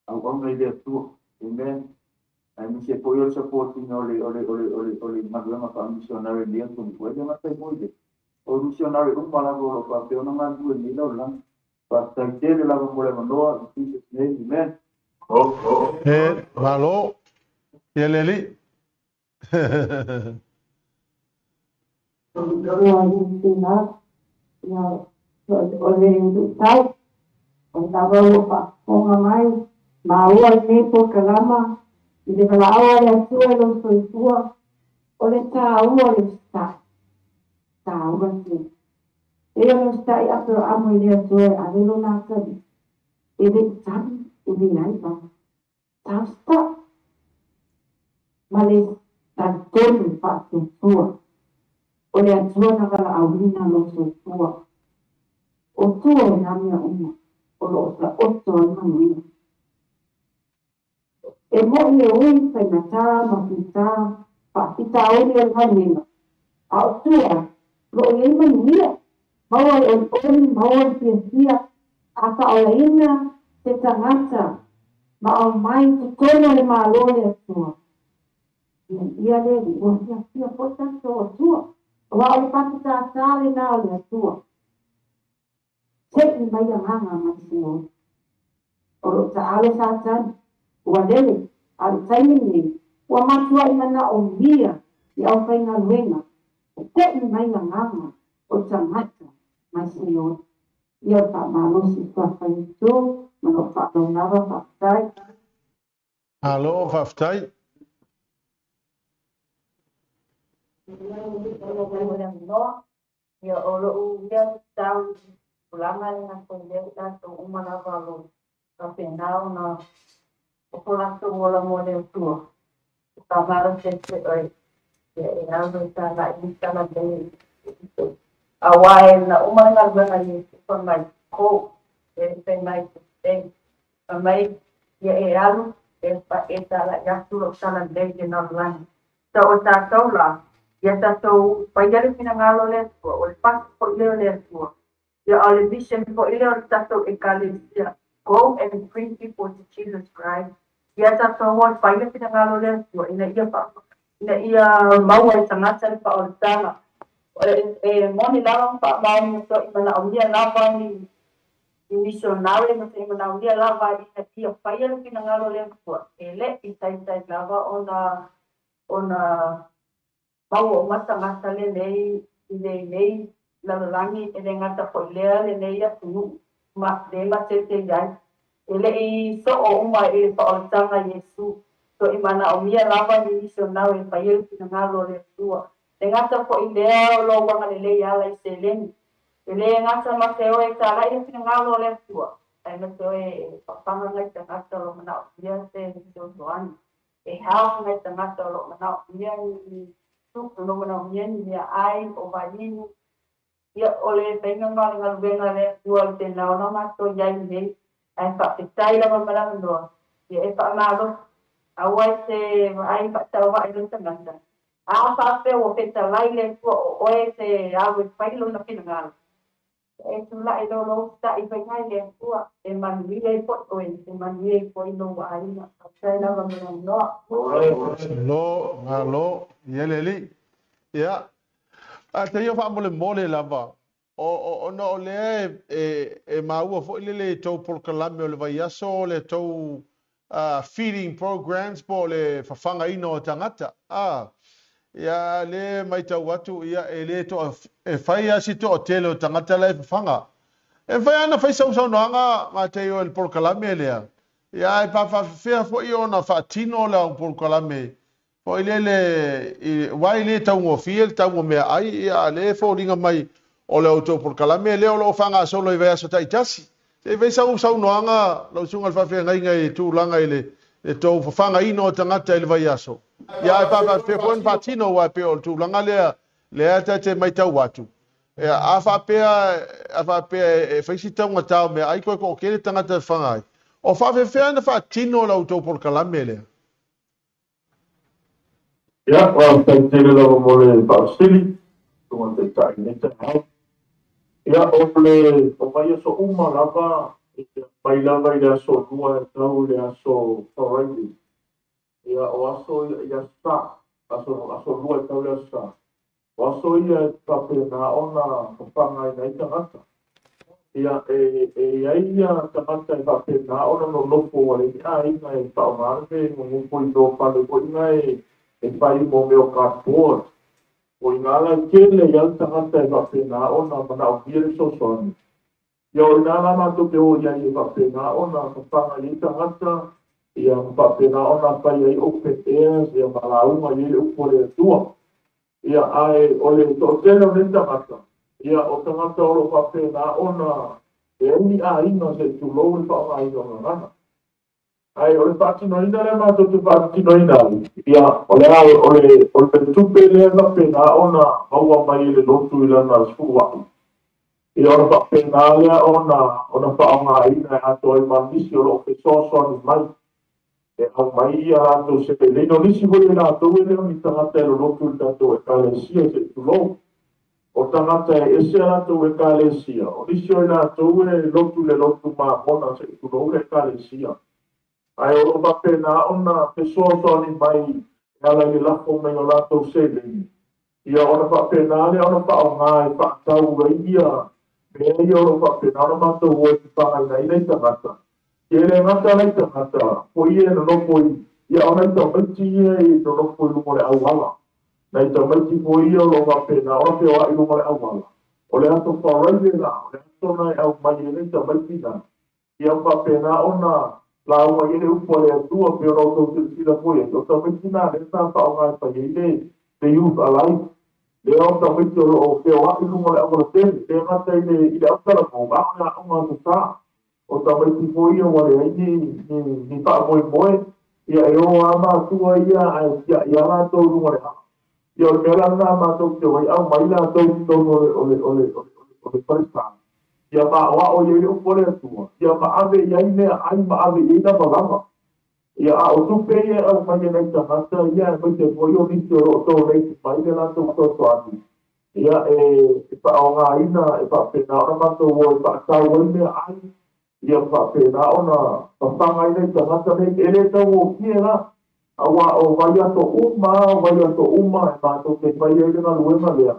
Auauna i le Atua. Amen. Aemaise foi o le support ina o le, o le, o le, o le, o le galuega faamisionare i lenei atunuu. E le gata ai foi i lea, o misionare uma lava o lo o faapea ona galulue i lenei lalolagi. Faafetai tele lava mo le avanoa. In Jesus name, amen. E, malo. Ia le alii. Ia tina, ia o le luitau, o lava ua faafofoga mai, maua lenei polokalama i le valaau a le Atua i lou soifua, o le taua o le usitai, taua tele. E o le usitai Aperaamo i le Atua e ave lona atalii, e le i tali, e leai lava. Tausitai ma le talitonu faatuatua o le Atua na valaauina lou soifua. O tua i nā mea uma o lo o taoto ai manuia. E moni e ui faigata ma fita faafitauli o le galuega, a o tua o lo o i ai manuia, maua le olioli, maua le fiafia, a faaolaina se tagata ma aumai i totonu o le Malo o le Atua. Ia, ia le Alii, ua fiafia foi tatou Atua, aua o le patu tātā lenā o le Atua. Seʻi mai agaga mai Seoli. O lo o taalo Satani, ua lele, a o le taimi lenei, ua matuai manaomia i aufaigaluega e teʻi mai agaga o tagata mai Seoli. Ia o le faamalosi i itu ma lou faaaloalo lava, faafetai. Malo, faafetai. Ia o lou ia tau tulaga lena foi lea i latou uma lava o lo o faapena ona o latou ola mo le Atua. E faamalosi atu e oe, ia e alu e talai i tala lelei. Aua e na uma le galuega i Iesu fai mai, go, e fai mai, e fai mai, ia e alu e talai atu lou tala lelei i le lalolagi. So o tatou la, ia tatou faia le finagalo o le Atua, o le pasi foi lea o le Atua. Ia o le mission foi lea o le tatou ekalesia, go and bring people to Jesus Christ. Ia tatou o e fai le finagalo o le Atua ina ia ina ia maua i tagata le faaolataga. E moni lava ma faamaoni ma i manaomia lava ni misionare ma se i manaomia lava ina ia faia le finagalo o le Atua. E le i taitai lava ona maua uma tagata lenei i lenei lalolagi, e le gata foi lea lenei atunuu ma le matete i ai. E le i soo uma i le faaolataga Iesu. So i manaomia lava ni misionare e faia le finagalo o le Atua. Le gata foi lea o lou agalelei ala i seleni. E le gata ma te oe e talai le finagalo o le Atua, ae ma te oe e fafaga nai tagata o lo manaomia se fesoasoani. E help nai tagata o lo manaomia ni tupe, o lo manaomia ni meaai o vaiinu. Ia o le faiga ma le galuega le Atua o le tena ona matou i ai nei. Ae faafetai lava ma le avanoa. Ia e faamalosi. Aua e te vaai faatauvaa i lou tagata. A faapea ua fetalai le Atua o oe te alu e fai lona finagalo, e tulai lo lou ta'i faiga i le Atua, e manuia ai foi oe, e manuia ai foi lou aiga. Faafetai lava ma le avanoa. Malo, malo, ia le alii. Ia, a te ia faamolemole lava, ona o lea e maua foi lele i tou polokalame o le vaiaso, o le tou feeding programs po o le fafagaina o tagata. Ia le maitau atu, ia e le toa, e fai lava si toatele o tagata la e fafaga. E mafai lava ona fai sausaunoaga matei o le polokalame lea. Ia e faafefea foi ona faatino le au polokalame foi lele, aua e le taugofie le tau o meaai, ia le foliga mai o le outou polokalame lea o loo faagasolo i vaiaso taitasi. Se i fai sau saunoaga lau susuga i le faafeagaiga i tulaga i le tou fafagaina o tagata i le vaiaso. Ia ae faafefea foi ona faatino aua e pei o le tulaga lea lea ta te matau atu. A faapea e fai si taugata o meaai koe toatele tagata e faga ai. O faafefea ona faatino la outou polokalame lea? Ia, faafetai lava mo le faafesili, susuga i le Taitai i lenei taeao. Ia, o le o vaiaso uma lava, mai lava i le aso 2 e tau i le aso Friday. Ia, o aso i aso Sa, aso 2 e tau i le aso Sa. O aso ia e faapena ona fafaga ai tagata. Ia, e i ai ia tagata e faapena ona nonofo ua leai ni aiga e faaaoga le nonofo i o fale foi na e fai mo mea o cardboard. O ina la tele i ai le tagata e faapena ona manaomia le fesoasoani. Ia, o ina la matou te o i ai e faapena ona fafaga i ai tagata, ia ma faapena ona fai ai open airs, ia ma lauga i ai le upu a le Atua. Ia, ae o le toatele o nei tagata, ia, o tagata o lo o faapena ona e ai ni aiga se i tulou le faaaogaina o gagana. Ae o le faatinoina lea matou te faatinoina ai, ia, o le tupe lea faapena ona maua mai e le lotu i lana sefuluai. Ia, ona faapena lea ona faaaogaina e atoa ai ma nisi o lo o fesoasoani mai. E aumai ia latou seleni. O nisi foi e latou e le o ni tagata e lolotu i le tatou ekalesia se i tulou. O tagata e ese a latou ekalesia. O nisi o i latou e lotu i le lotu mamona se i tulou le ekalesia. Ae o lo o faapena ona fesoasoani mai e ala i le lafo mai o latou seleni. Ia, ona faapena lea ona faaaoga e faatau ai ia mea ia o lo o faapena ona matou o e fafagaina ai nai tagata. Ia le gata nai tagata, foi e nonofo i, ia o nai tamaiti ia e nonofo i luga o le auala. Nai tamaiti foi ia o lo o faapena ona feoai i luga o le auala. O le aso Friday la, o le aso na e aumai ai nai tamaiti na. Ia faapena ona lauga i ai le upu a le Atua pei ona outou silasila foi ai. O tamaiti na lea sa faaaoga e fai ai le Youth Alive. Lea o tamaiti o lo o feoai i luga o le auala tele. Le gata i le autalavou, a o le aoga aso Sa. O tamaiti foi ia ua leai ni faamoemoe. Ia e o lava matua ia ae tiai lava latou i luga o le aa. Ia o le mea la lena matou te o ai aumai latou i totonu o le falesa. Ia maoao i ai le upu a le Atua. Ia maave i ai meaai ma ave i ai lavalava. Ia a o tupe ia e aumai e nai tagata ia aemaise foi o nisi o lo o donate mai le latou fesoasoani. Ia e faaaogaina e faapena ona matou o e faatau ai meaai. Ia faapena ona fafaga ai nai tagata nei. E le taugofie la. Aua o vaiaso uma, o vaiaso uma e matou te fai ai le galuega lea.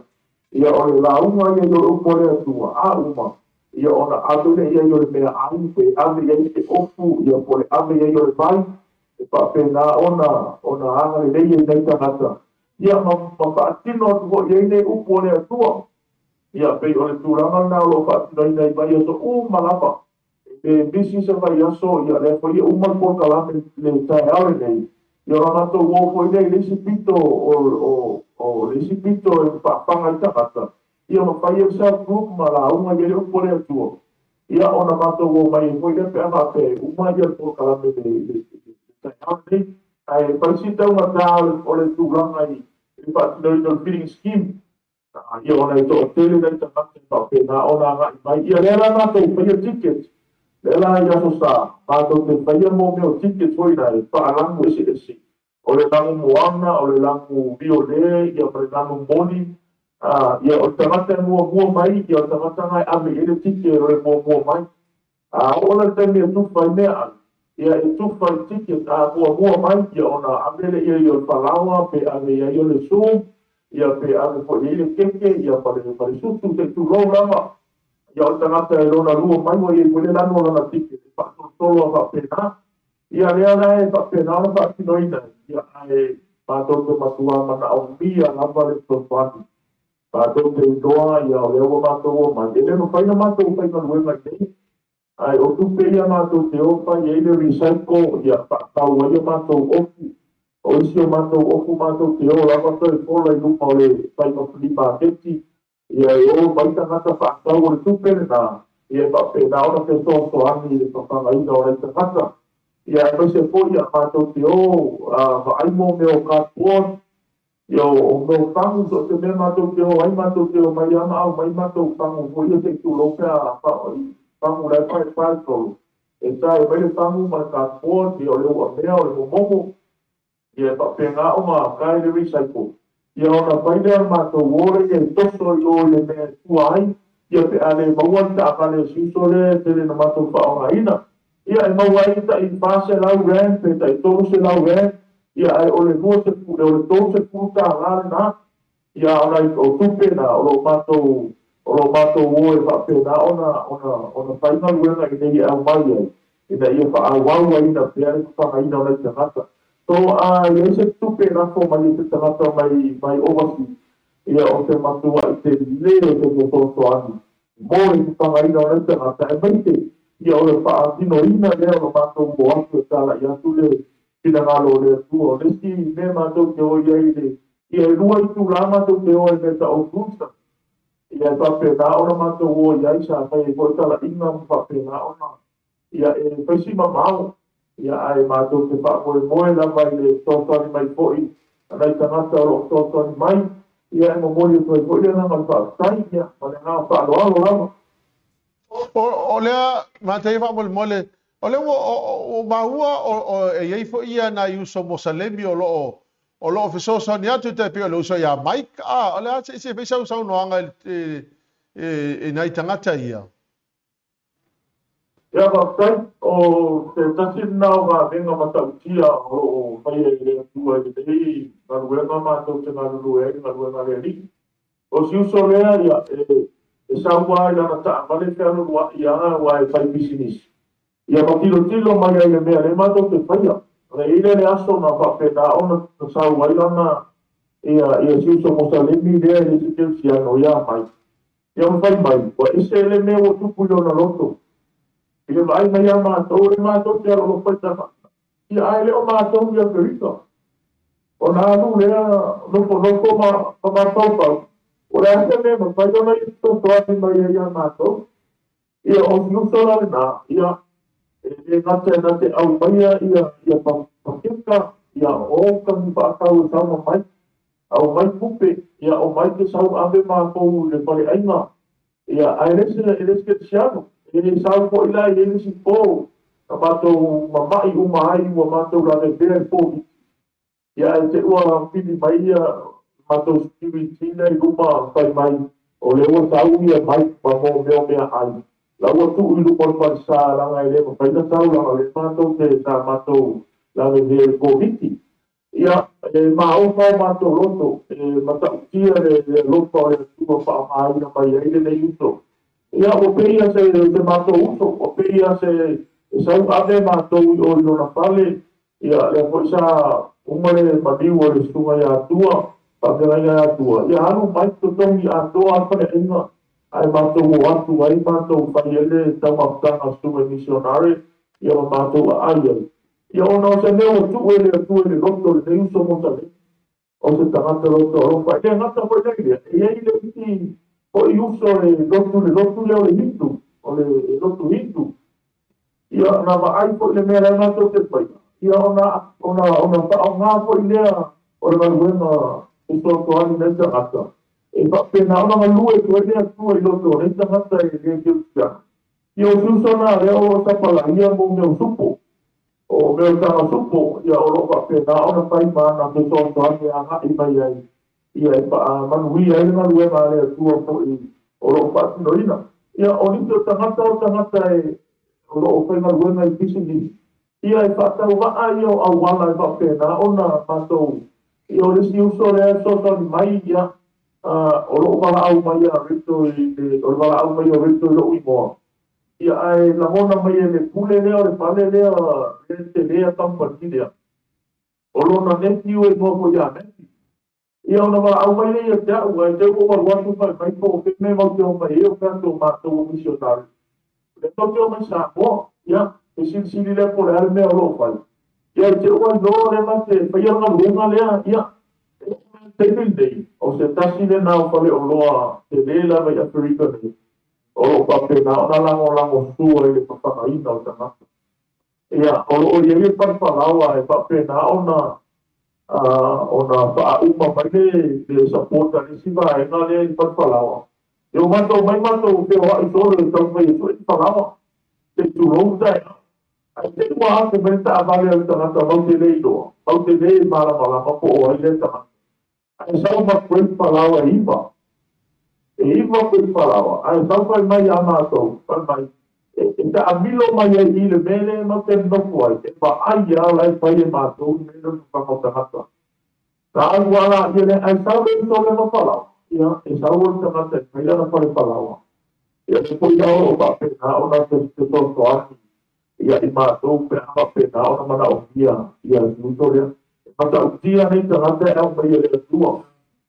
Ia o le lauga ia i o le upu a le Atua, a uma. Ia ona ave lea i ai o le meaai, pe ave i ai se ofu, ia po o le ave i ai o le vai, e faapena ona agalelei ai nai tagata. Ia ma faatino atu foi i ai nei upu a le Atua. Ia pei o le tulaga lena o lo o faatinoina i vaiaso uma lava. E misi se vaiaso, ia lea foi e uma le polokalame le taeao lenei. Ia ona matou o foi lea i le isi pito o le isi pito e faafaga i tagata. Ia ma fai ai le self group ma lauga i ai le upu a le Atua. Ia ona matou o mai ai foi lea pe a faapea e uma ia le polokalame le taeao lenei. Ae fai si taugata o le tulaga i le faatinoina o le feeding scheme. Ia ona e toatele nai tagata e faapena ona agai mai. Ia lea la matou faia ticket. Lea la i aso Sa, matou te faia mo mea o ticket foi na e faalagu eseese. O le lagu moana, o le lagu viole, ia ma le lagu moni. Ia o le tagata e muamua mai, ia o le tagata na e ave i ai le ticket o le muamua mai. A oo la le taimi e tufa ai meaai, ia e tufa i ticket a muamua mai, ia ona ave le ia i o le falaoa, pe ave i ai o le soup, ia pe ave foi i ai le keke, ia ma le susu se i tulou lava. Ia o le tagata e lona lua mai ua i ai foi le lanu o lana ticket e faatolotolo a faapena. Ia lea la e faapena ona faatinoina. Ia ae matou te matua manaomia lava le fesoasoani. Matou te iloa ia o lea ua matou o mai. E le mafai ona matou faigaluega i nei. Ae o tupe ia matou te o fai ai le recycle, ia faatau ai o matou ofu. O isi o matou ofu matou te o lava toe fola i luma o le faiga flea market. Ia e o mai tagata fa'atau o le tupe lenā, ia e fa'apena ona fesoasoani i le fafagaina o nai tagata. Ia aemaise fo'i a matou te o va'ai mo mea o cardboard, ia o mea o fagu, so o se mea matou te o ai, matou te o mai ama au mai matou fagu foi ia se'i tulou pe a fagu la e paepae e tae mai le fagu ma le cardboard, ia o le u'amea o le momomo, ia e fa'apena ona tae le recycle. Ia ona fai lea o le matou o lea e toso i o i le mea e tua ai, ia pe a le maua le ta'avale si uso lea tele na matou fa'aaogāina. Ia e maua ai ta'i R400 pe ta'i R300, ia ae o le 20 o le $30 lenā. Ia ona o tupe na o lo'o matou o e fa'apena ona fai galuega ina ia aumai ai ina ia fa'aauau aina pea le fafagaina o nai tagata. So a iai se tupe lafo mai e se tagata mai overseas, ia o se matua'i telē o se fesoasoani mo le fafagaina o nai tagata, aemaise ia o le fa'atinoina lea o lo matou o atu e tala'i atu le finagalo o le Atua. O le isi mea matou te o i ai le ia e lua itulā matou te o ai mea ta'o frusa, ia e fa'apena ona matou o i ai sa fai ai fo'i tala'iga ma fa'apena ona ia e faisi mamao. Ia ae matou te fa'amoemoe lava i le fesoasoani mai fo'i a nai tagata o lo'o fesoasoani mai. Ia e momoli atu ai fo'i le agaga o le fa'afetai, ia ma le agaga fa'aloalo lava. O lea matai fa'amolemole o lea ua maua o e iai fo'i ia nai uso Mosalemi o lo'o fesoasoani atu tai pei o le uso iā Mike a o le a se fai sausaunoaga i nai tagata ia. Ia fa'afetai o se tasi lenā o galuega mata'utia o lo'o faia i le Atua i lenei galuega matou te galulue ai galuega a le Alii. O si uso lea ia e saua i lana ta'avale fealulua'i aga ua e fai pisinisi. Ia ma tilotilo mai ai le mea le matou te faia. Ona i le aso na fa'apena ona sau ai lana ia si uso Mosalemi lea i le isi kerisiano ia mai. Ia ma fai mai, ua ese le mea ua tupu i lona loto. I le va'ai mai ia matou, le matou te alolofa i tagata. Ia ae le o matou i Aferika. Ona alu lea nofonofo ma mafaufau. O le a se mea mafai ona ia fesoasoani mai ai ia matou. Ia o si uso la lenā, ia e le gata e na te aumaia ia pakeka, ia o kagi fa'atau e sauma mai. Au mai pupe, ia o mai ke sau ave matou i le fale'aiga. Ia ae le se kerisiano. E le sau fo'i la i le isi po na matou mama'i uma ai ua matou lavevea i Koviti. Ia ae te ua pili mai ia matou security lea i luma fai mai o le ua sau ia mai ma mo mea o mea ai. La ua tu'u i luma o le falesā laga e lē mafai na sau laga le matou te sa matou lavevea i Koviti. Ia e maofa o matou loto e mata'utia le alofa o le Atua fa'aaogāina mai ai lenei uso. Ia ua peia se matou uso, ua peia se e sau ave matou i o i lona fale. Ia lea fo'i sa uma le maliu o le susuga iā Atua, fa'afeagaiga iā Atua. Ia alu mai totogi atoa a fale'aiga ae matou o atu ai matou fai ai le taumafataga susuga misionare, ia ma matou a'ai ai. Ia ona o se mea ua tu'u e le Atua i le loto lenei uso Mosalemi. O se tagata loto alofa. E le gata fo'i lai lea, e iai le isi fo'i uso le lotu lea o le Hindu, o le lotu Hindu. Ia na va'ai fo'i le mea lae matou te faia. Ia ona fa'aaogā fo'i lea o le galuega fesoasoani nai tagata. E fa'apena ona galue atu ai le Atua i loto o nei tagata e lē kerisiano. Ia o si uso na lea o sapalaia mo mea o supo. O mea o taga supo, ia o lo'o fa'apena ona fai ma ana fesoasoani aga'i mai ai. Ia e fa'amanuia ai le galuega a le Atua fo'i o lo'o fa'atinoina. Ia o nisi o tagata o tagata e o lo'o faigaluega i pisinisi. Ia e fa'atauva'a ia o auala e fa'apena ona matou. Ia o le isi uso lea e fesoasoani mai, ia o lo'o vala'au mai a Rito i le o le vala'au mai o Rito i lo'u igoa. Ia ae lagona mai e le pule lea o le fale lea le telē kamupani lea. O lona nephew e igoa fo'i ia Matthew. Ia ona vala'au mai lea ia te a'u ae te ua alu atu fai mai po o fe mea mau te o mai e o tatou matou o misionari. Le mau te o mai Samoa, ia e silisili lea po o le a le mea o lo'o fai. Ia te ua iloa le ma te faia galuega lea, ia taimi lenei, o se tasi lenā o faleoloa telē lava i Aferika nei, o loo faapena ona lagolagosua i le fafagaina o tagata. Ia, o loo i ai le palefalaoa e faapena ona ona faauma mai le support a le isi vaega lea i le palefalaoa. E o matou mai matou feoai solo e taumafai e sue ni falaoa, se i tulou taeao. Ae te i ua afe mai le taavale a le tagata matou te le iloa, matou te le malamalama po o ai lea tagata. Ae sau ma crate falaoa e 9. E 9 crate falaoa, ae sau fai mai ia matou, fai mai, e taamilo mai ai i le mea lea matou te nonofo ai, e vaai lava la e fai e matou le mea lea o le fafaga o tagata. Na alu lava laia lea, ae sau le uso lea ma falaoa. Ia, e sau o le tagata e fai lana fale falaoa. Ia, e foi la o faapena ona fesoasoani ia i matou pe a faapena ona manaomia ia le uso lea. E matautia nei tagata e aumai e le Atua,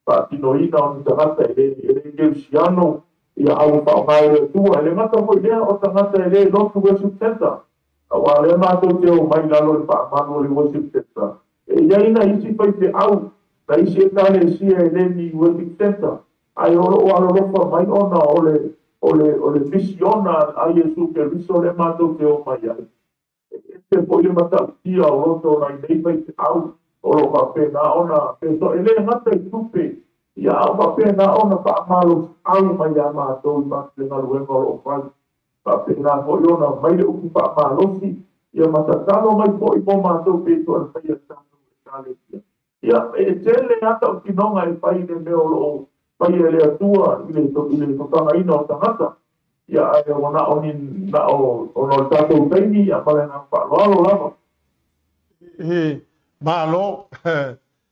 faatinoina o ni tagata e le kerisiano, ia a ua faaaoga e le Atua. E le gata foi lea o tagata e le lotu worship center, auā lea matou te omai i lalo o le faamalu o le worship center. E i ai nai isi faifeau, nai isi ekalesia e le ni worship center, ae o loo alolofa mai ona o le misiona a Iesu Keriso lea matou te omai ai. E ese foi le matautia o loto o nai nei faifeau o loo faapena ona fesoa, e le gata i tupe, ia a o faapena ona faamalosiau mai ia matou i le galuega o loo fai. Faapena foi ona mai le upu faamalosi, ia ma tatalo mai foi mo matou pe toa fai a tatou ekalesia. Ia, e tele lava tautinoga e fai i le mea o loo fai e le Atua i le fafagaina o tagata. Ia, ae ua na o ni na o ona o le tatou taimi, ia ma le agaga faaaloalo lava. Malo,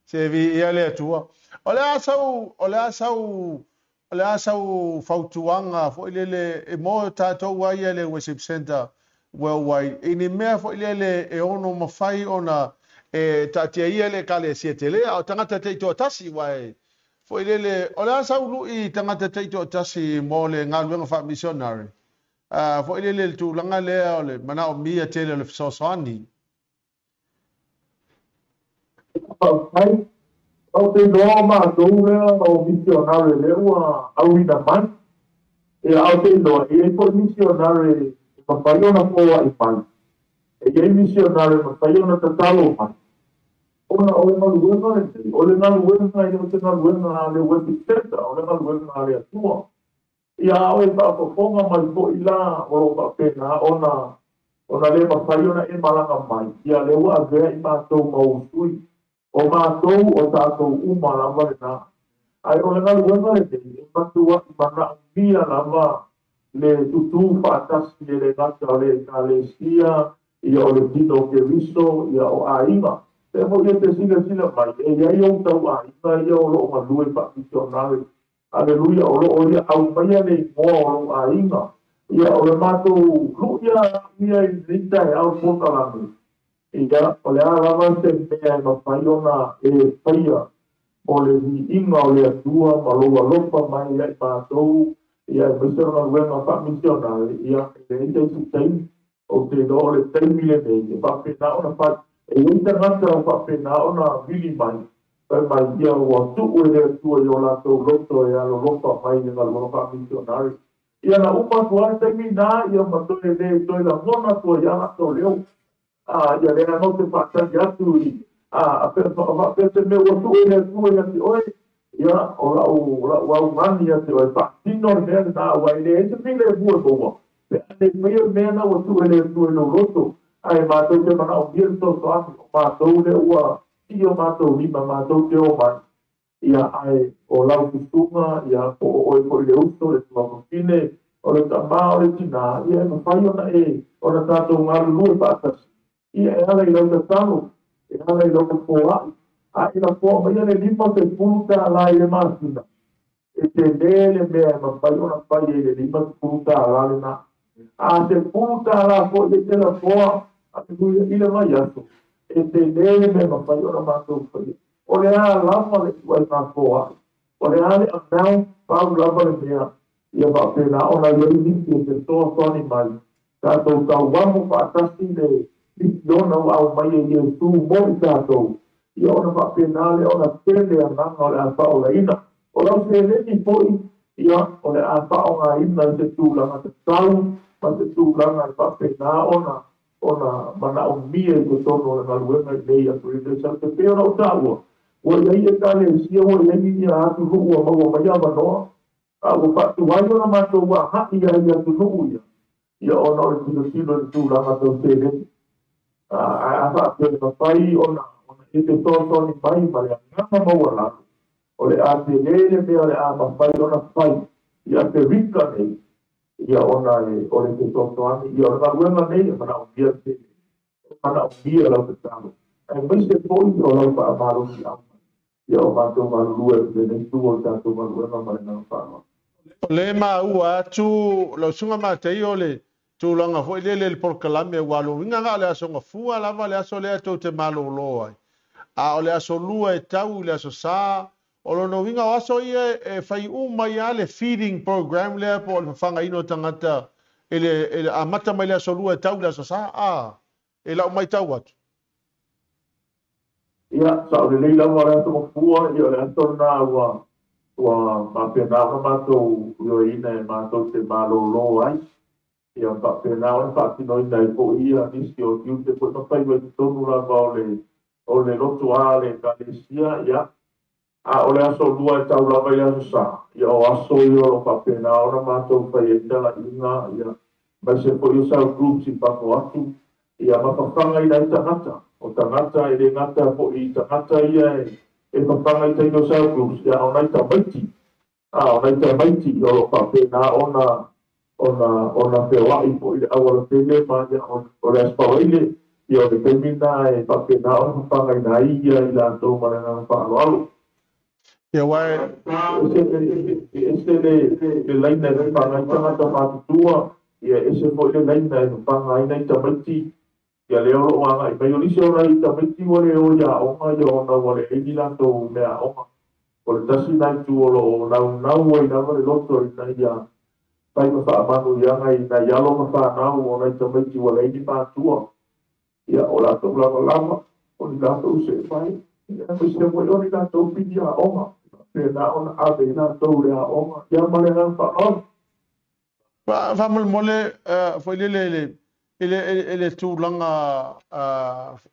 se viia le Atua. O le a sau, o le a sau, o le a sau fautuaga foi lele e mo tatou ai ia le Worship Center Worldwide i ni mea foi lele e ono mafai ona e taatia ia le ekalesia tele a o tagata taitoatasi, aua e foi lele o le a sau lui tagata taitoatasi mo le galuega faa-missionary. Foi lele le tulaga lea o le manaomia tele o le fesoasoani. Faafetai. Ou te iloa o matou lea o missionary lea ua auina mai. Ia, ou te iloa e i ai foi missionary e mafai ona foai mai. E i ai missionary e mafai ona tatalo mai. Ona o le galuega lenei, o le galuega e le o se galuega a le worship center, o le galuega a le Atua. Ia, a o e faafofoga mai foi la o loo faapena ona le mafai ona e malaga mai, ia lea ua avea i matou ma ou sui. O matou o tatou uma lava lenā. Ae o le galuega lenei, e matuai manaomia lava le tutū faatasi e le gata o le ekalesia, ia o le tino o Keriso, ia o aiga. Pea foi e te silasila mai, e i ai ou tau aiga ia o loo galue faa-missionary. Aleluia, o loo ia aumaia le igoa o lou aiga. Ia, o le matou lui a ia i lenei taeao polokalame. Ia, o le a lava se mea e mafai ona e faia o le viiga o le Atua ma lou alofa mai ia i matou, ia aemaise o le galuega faa-missionary, ia, e leai se isi taimi. Ou te iloa o le taimi lenei e faapena ona fai. E i ai tagata o faapena ona vili mai, fai mai, ia ua tuu e le Atua i o latou loto e alolofa mai i le galuega faa-missionary. Ia, na uma atu lava le taimi lena, ia ma toe le toe lagona atu ai lava latou leo. Ia lea matou te faatali atu i a faapea se mea ua tuu e le Atua ia te oe, ia o lau augani ia te oe, faatino le mea lenā, aua e leai se filemu e maua pe a le faia le mea lena ua tuu e le Atua i lou loto. Ae matou te manaomia le fesoasoani, o matou lea ua sii o matou lima matou te omai, ia, ae o lau susuga, ia, po o oe foi le uso, le tuafafine, o le tamā, o le tinā, ia e mafai ona e ona tatou galulue faatasi, ia e ala i lau tatalo, e ala i lau foai, a e lafoa maia le $50 i le masina, e telē le mea e mafai ona fai ai le $50 lenā. A $10 foi e te lafoa, aleluia, i le vaiaso, e telē le mea e mafai ona matou faia. O le a lava le ituaiga foai, o le a le amount, pau lava le mea, ia faapena ona i ai nisi e fesoasoani mai, tatou tauamo faatasi le misiona ua aumai e Iesu mo i tatou. Ia ona faapena lea ona tele agaga o le a faaolaina. O lau seleni foi, ia, o le a faaaogaina i se tulaga tatau ma se tulaga e faapena ona manaomia i totonu o le galuega i nei Aferika i Saute. E pei ona ou taua, ua i ai Ekalesia, ua i ai atunuu ua maua mai avanoa, a ua faatuai ona matou agai ai i atunuu ia, ia ona o le tilotilo i le tulaga tau seleni. Ae a faapea e mafai ona e fesoasoani mai ma le agaga maualalo, o le a tele le mea o le a mafai ona fai i Aferika nei, ia ona o le fesoasoani, ia o le galuega nei e manaomia le seleni, e manaomia lau tatalo, aemaise foi o lau faamalosiau mai, ia o matou galulue i lenei itu o le tatou galuega ma le agaga faaaloalo. O le maua atu lau susuga Mataio le tulaga foi lele i le polokalame ua loiga na o le aso gafua lava le aso lea tou te malolo ai. A o le aso lua e tau i le aso sa, o lona uiga o aso ia e fai uma ai lava le feeding program lea po o le fafagaina o tagata i le amata mai le aso lua e tau i le aso sa, a, e lau matau atu. Ia, sao lelei lava o le aso gafua, ia o le aso lena ua faapena ona matou ioeina e matou te malolo ai. Ia faapena ona faatinoina ai foi ia nisi o tiute foi ma faiva i totonu lava o le loto a le Ekalesia, ia. A o le aso lua e tau lava i le aso sa, ia o aso ia o lo o faapena ona matou fai ai talaiga, ia, aemaise foi o cell groups i fafo atu, ia ma fafaga i nai tagata. O tagata e le gata foi i tagata ia e fafaga i taimi o cell groups, ia o nai tamaiti. A o nai tamaiti o lo o faapena ona feoai foi i le aualatele ma ia o le Aso Faraile, ia o le taimi lena e faapena ona fafagaina ai ia i latou ma le agaga faaaloalo. Ia aua e. E ese le laina e fafaga ai tagata matutua, ia e ese foi le laina e fafaga ai nai tamaiti, ia lea o lo o agai mai. O nisi o nai tamaiti ua le o i aoga, ia ona ua leai ni latou meaaoga. O le tasi lena itu o lo o naunau ai lava le loto ina ia fai ma faamanuiaga i nai alo ma fanau o nai tamaiti ua leai ni matua, ia o latou lavalava, o ni latou seemai, ia aemaise foi o ni latou pili aoga, e faapena ona ave i latou le aoga, ia ma le agaga faaaloalo. Faamolemole foi lele i le tulaga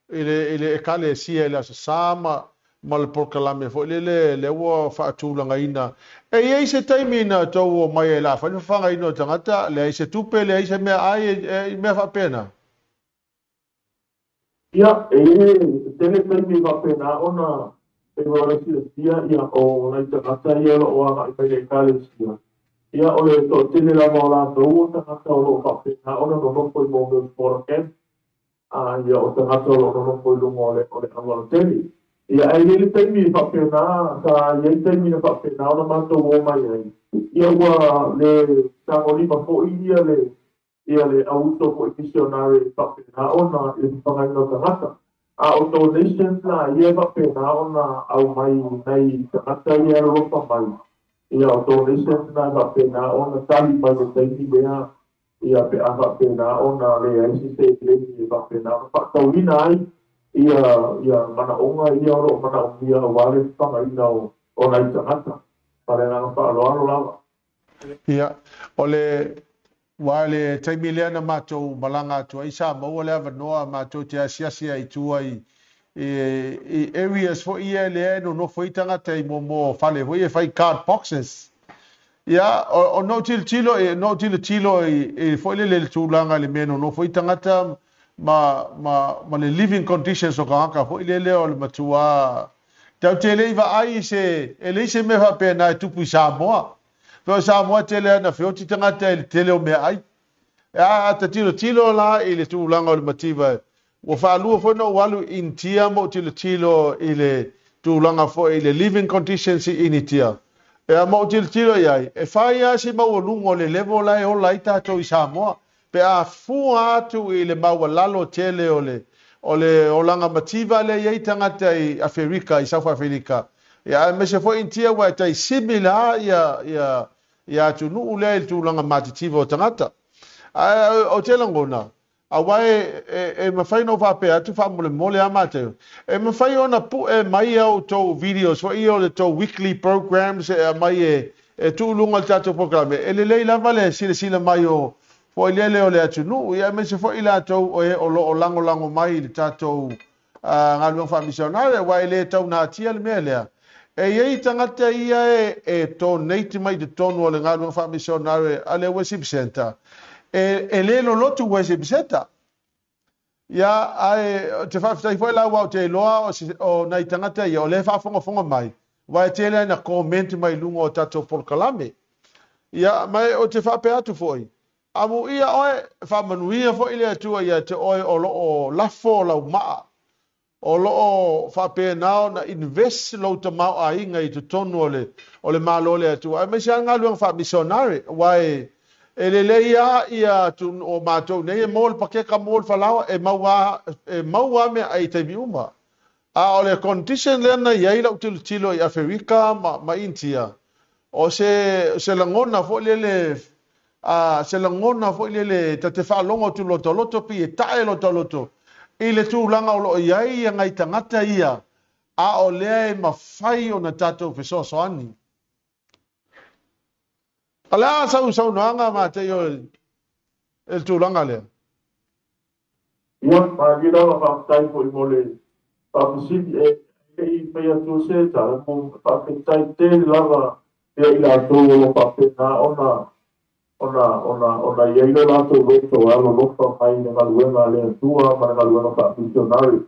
i le Ekalesia i le Aso Sa ma le polokalame foi lele lea ua faatulagaina. E i ai se taimi na outou omai ai la fai le fafagaina o tagata, leai se tupe, leai se meaai, e mea faapena? Ia, e i ai tele taimi faapena ona pei ona silafia, ia, o nai tagata ia o lo o agai mai i le Ekalesia, ia, o le toatele lava o latou o tagata o lo o faapena ona nonofo i mea o squatter camp, a ia, o tagata o lo o nonofo i luga o le aualatele. Ia, ae i ai le taimi e faapena, sa i ai taimi na faapena ona matou o mai ai, ia ua le tagolima foi ia le auuso foi misionare e faapena ona i le fafagaina o tagata. A o donations la ia e faapena ona aumai nai tagata ia e alolofa mai, ia o donations na e faapena ona tali mai le taimi lea, ia pe a faapena ona leai se seleni e faapena ona faatauina ai ia manaoga ia o lo o manaomia aua le fafagaina o nai tagata. Ma le agaga faaaloalo lava. Ia, o le ua le taimi lea na matou malaga atu ai sa maua le avanoa matou te asiasi ai i tua i areas foi ia lea e nonofo ai tagata i mo fale foi e fai card boxes. Ia, o no tilotilo i foi lele le tulaga i le mea nonofo ai tagata ma le living conditions o tagata foi lele o le matua. Tau te le i vaai se, e leai se mea faapena e tupu i Samoa. Feo Samoa tele ana feoti tagata i le tele o meaai. A ta tilotilo la i le tulaga o le mativa. Ua faalua foi na ou alu i Initia ma ou tilotilo i le tulaga foi i le living conditions i Initia. E ma ou tilotilo i ai, e fai lava si maualuga o le level la e ola ai tatou i Samoa. Pe a fua atu i le maualalo tele o le olaga mativa lea i ai tagata i Aferika, i South Africa. Ia, aemaise foi Initia ua e tai similar ia atunuu lea i le tulaga matitiva o tagata. Ae o te lagona, Auā e mafai ona ou faapea atu faamolemole a Mateo. E mafai ona pue mai a outou videos foi ia o le tou weekly programs e aumai e tuu i luga o le tatou polokalame. E lelei lava le silasila mai o foi lele o le atunuu ia aemaise foi i latou o e o lo o lagolago mai i le tatou galuega faamisionare aua e le taunatia le mea lea. E i ai tagata ia e donate mai i totonu o le galuega faamisionare a le Worship Centre e le lolotu Worship Centre. Ia, ae ou te faafetai foi la aua ou te iloa o nai tagata ia o lea e faafogafoga mai, aua e tele lava ina comment mai i luga o tatou polokalame. Ia, ma ou te faapea atu foi, amuia oe, faamanuia foi le Atua ia te oe o lo o lafo lau maa O lo o faapena ona invest lou tamaoaiga i totonu o le o le Malo o le Atua aemaise lava galuega faamisionare aua e lelei lava ia atunuu o matou nei e maua le pakeka maua le falaoa e maua e maua lava meaai i taimi uma. A o le condition lea na i ai lau tilotilo i Aferika ma Initia o se se lagona foi lele a se lagona foi lele ta te faalogo atu lotoloto pei e tae lotoloto i le tulaga o lo o i ai ia nai tagata ia, a o lea e mafai ona tatou fesoasoani. O le a sau saunoaga Matei o le tulaga lea? Ia, malie lava, faafetai foi mo le faafesili. E le i fai atu se tala, faafetai tele lava ia i latou o lo o faapena ona i ai lo latou loto e alolofa mai i le galuega a le Atua ma le galuega faamisionare.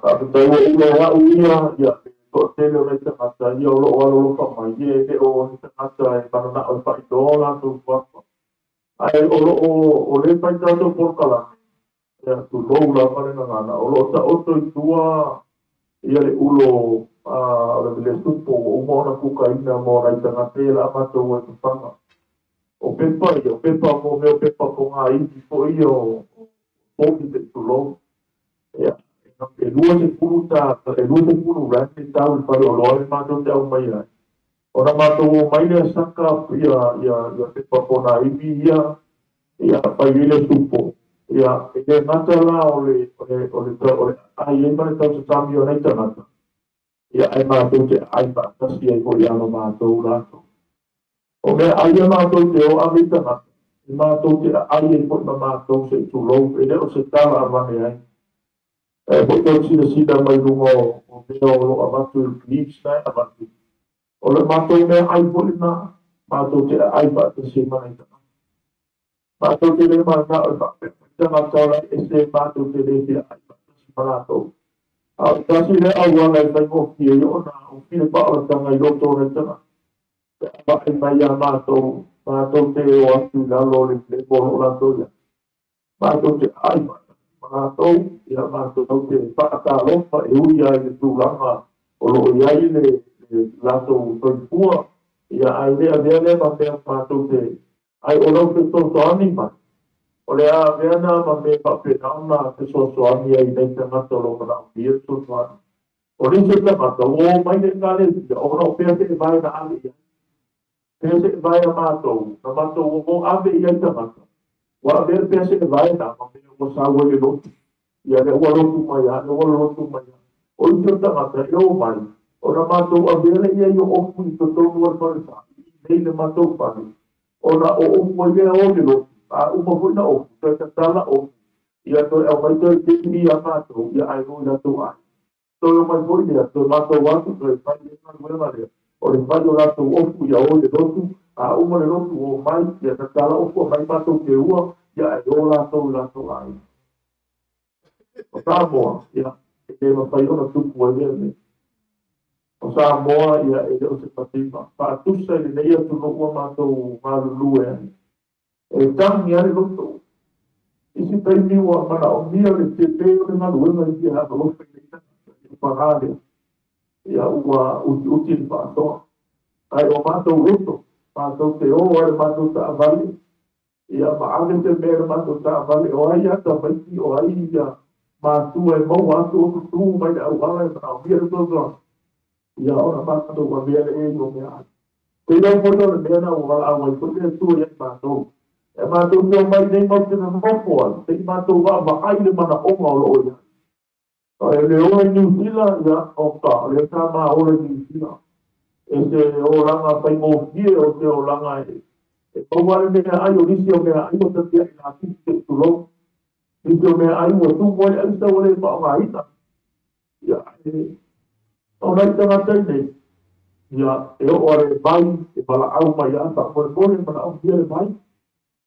Faafetai ua ula e au ia le toatele o nai tagata ia o lo o alolofa mai, ia e le o ni tagata e mananao e faailoa o latou suafa. Ae o lo o o lea e fai tatou polokalame, ia tulou lava le gagana, o lo o taoto i tua ia le ulo o le supo ua uma ona kukaina mo nai tagata ia o le a matou o e fafaga. O pepa ia, o pepa mo mea o pepa pogaivi foi ia o povi se i tulou. Ia, e 20 e 20 rand le tau i le faleoloa le matou te aumaia ai. Ona matou omai lea saka ia pepa ponaivi ia, ia fai ai le supo. Ia, e le gata la o le aai ai ma le tausasami o nai tagata, ia ae matou te aai faatasi ai foi ia ma matou latou. O meaai ia matou te o ave i tagata, e matou te aai ai foi ma matou se i tulou, e le o se tala avane ai. E foi tau silasila mai luga o mea o lo o avatu i le clips na e avatu. O le matou meaai foi lena, matou te aai faatasi ai ma nai tagata. Matou te le mananao e faapea mai tagata o la e ese matou te le fia aai faatasi ma latou. A o le tasi lea auala e faigofie ai ona ufi le faaolataga i loto o nai tagata. Pe a vaai mai iā matou, matou te o atu i lalo o le level o lo o latou i ai. Matou te aai faatasi ma latou, ia matou te faatalofa e ui lava i le tulaga o lo o i ai le latou soifua, ia ae le avea lea ma mea matou te ai o lau fesoasoani mai. O le a avea na ma mea faapena ona fesoasoani ai i nai tagata o lo o manaomia le fesoasoani. O nisi o tagata ua o mai le Ekalesia ona o pea seevae na ave i ai. Pea seevae a matou, na matou o ave i ai tagata, ua avea le pea seevae na ma mea ua sau ai le lotu. Ia lea ua lotu mai lava, lea ua lolotu mai lava. O isi o tagata e o mai, ona matou avea lea i ai o ofu i totonu o le falesa, i inei le matou fale, ona o ofu ai lea o le lotu, a uma foi na ofu, toe tatala ofu, ia toe aumai toe teli ia matou, ia ae o i latou aiga. Toe omai foi lea, toe matou atu, toe fai le galuega lea, o le fai o latou ofu ia o i le lotu, a uma le lotu omai, ia tatala ofu aumai matou teua, ia ae o latou i latou aiga. O Samoa, ia, e le mafai ona tupu ai lea mea. O Samoa, ia, e le o se patima. Faatusa i lenei atunuu ua matou galulue ai. E tagi lava le loto. Isi taimi ua manaomia le tele o le galuega i fia alolofa i nei tagata, ia paga lea, ia ua utiuti le faasoa. Ae o matou loto, matou te o ai i le matou taavale, ia ma ave se mea i le matou taavale, o ai ia tamaiti, o ai ia matua e maua atu o tutū mai le auala e manaomia le fesoasoani, ia ona matou avea lea i o meaai. Te iloa foi o le mea na ua valaau ai foi le Atua ia i matou. E mātou te omai nei matou te nonofo ai, se i mātou vaavaai le manaoga o lo o i ai. E le ola i Niu Sila, ia, oka, o lea sa ma ola i Niu Sila. E se olaga faigofie o se olaga e maua le meaai, o nisi o meaai ua tatia'i lapisi se i tulou. Nisi o meaai ua tumu ai le aisa ua le faaaogaina. Ia, e, o nai tagata i nei, ia, e oo lava i le vai, e valaau mai lava faamolemole, manaomia le vai.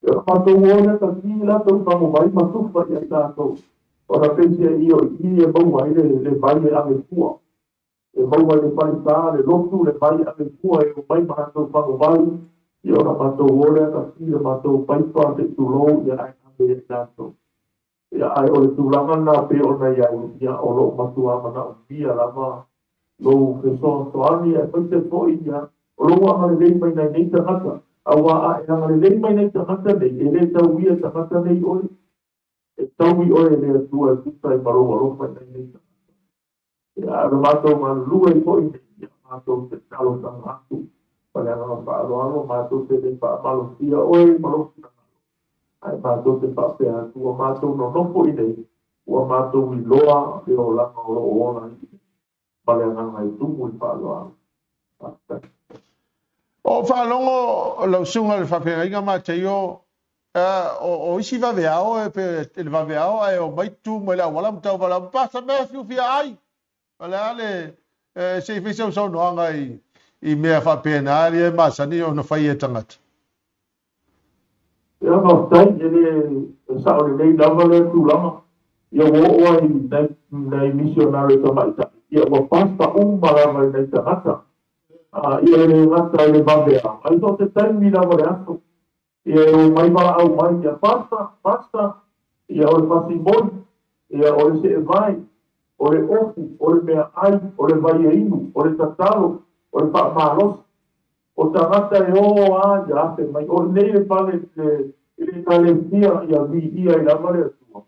Ia, ona matou o lea taki latou fagovai ma tufa i ai latou. Ona peiseai o i i e maua ai le vai e ave i tua. E maua i le falesa, le lotu, le vai e ave i tua e omai ma latou fagovai. Ia ona matou o lea taki le matou paipa se i tulou ia ae ave i ai latou. Ia ae o le tulaga lena pei ona i ai, ia o lo o matua manaomia lava lou fesoasoani aemaise foi ia o lou agalelei mai nai nei tagata. Aua a e agalelei mai nai tagata nei, e le tauia e tagata nei oe, e taui oe e le Atua e tusa ai ma lou alofa i nai nei tagata. Ia, ae o le matou galulue ai foi nei, ia matou te talosaga atu ma le agaga faaaloalo, matou te le faamalosia oe ma lou finagalo, ae matou te faapea atu, ua matou nonofo i nei, ua matou iloa le olaga o lo o ola ai i nei, ma le agaga e tumu i le faaaloalo. Faafetai. O faalogo lau susuga i le faafeagaiga Mataio, o isi vaveao e pe le vaveao ae omai tu mai le auala ma tau valaau, Pastor Matthew fia ai. O le a le se i fai sau saunoaga i mea faapena ia e masani ona fai e tagata. Ia, faafetai, e le sao lelei lava lea tulaga. Ia ua oo ai nai misionare tamaitai, ia ua pasta uma lava i nai tagata. Ia e le gata i le vaveao, ae so o se taimi lava o le aso. Ia e omai valaau mai, ia pasta, pasta, ia o le pasimoli, ia o le seevai, o le ofu, o le meaai, o le vai e inu, o le tatalo, o le faamalosi. O tagata e o a ia afe mai, o nei le fale i le ekalesia ia viia ai lava le Atua.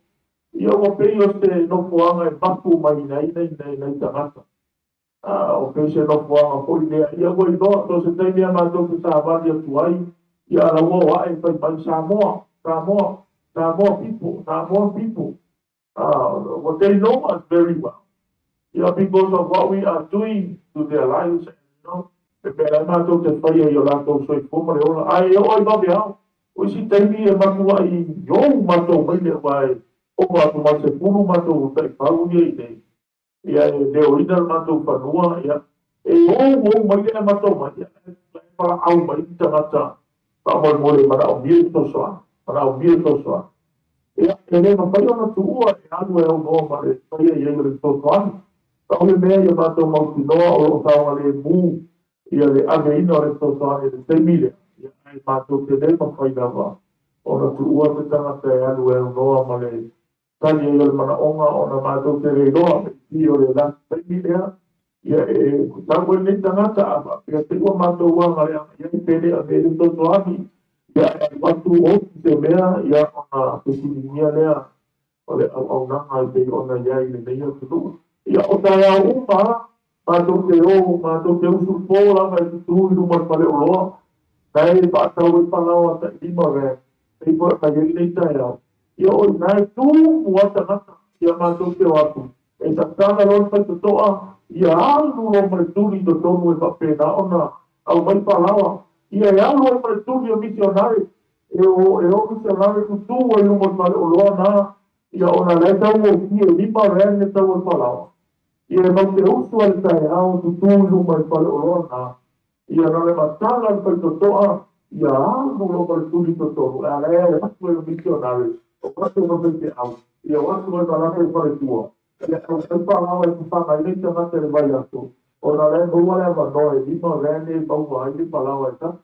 Ia ua pei o se nofoaga e mapu mai ai nai tagata. O pei se nofoaga foi lea, ia ua iloa, so o se taimi lava matou te savali atu ai, ia ala ua o ae fai mai Samoa, Samoa, Samoa people, Samoa people. Well, they know us very well. Yeah, because of what we are doing to their lives, you know. E mea la e matou te faia i o latou soifua ma le ola. Ae e oo i vaveao, o isi taimi e matuai ou matou mai le aua e ova atu ma le 10 matou taifau ia i nei. Ia e leoina le matou fanua, ia e ou ou mai le matou mai, ia e valaau mai ni tagata faamolemole e manaomia le fesoasoani, manaomia le fesoasoani. Ia e le mafai ona tuua e alu e aunoa ma le faia i ai o le fesoasoani. Pau le mea ia matou mautinoa o lo o saogalemu ia le aveina o le fesoasoani i le taimi lea, ia ae matou te le mafai lava ona tuua se tagata e alu e aunoa ma le tali ai o le manaoga ona matou te le iloa me i o le last taimi lea, ia e tau ai lenei tagata a faapea te i ua matou agaleaga i ai pe le ave ai le fesoasoani, ia e alu atu oti se mea ia ona fesiligia lea o le auaunaga e pei ona i ai i lenei atunuu. Ia o taeao uma lava matou te o, matou te usu po lava e tutū i luma o le faleoloa, na e faatau ai palaoa tai 5 rand, pei foi ona i ai lenei taeao. Ia o ina e tumu lava tagata, ia matou te o atu, e tatala loa le faitotoa, ia alu loa ma le tuli i totonu e faapena ona aumai palaoa. Ia e alu ai ma le tuli o misionare, e o e o misionare tutū ai i luma o le faleoloa na, ia ona la e taugofie e 5 rand le tau o le palaoa. Ia e mau te usu ai i le taeao tutū i luma i le faleoloa na, ia na le matala le faitotoa, ia alu loa ma le tuli i totonu, a la e atu ai o misionare, o atu ma faifeau, ia o atu ai ma lana i faletua, ia aumai palaoa e fafaga ai le tagata i le vaiaso, ona la e maua le avanoa e 5 rand e maua ai le palaoa e tasi.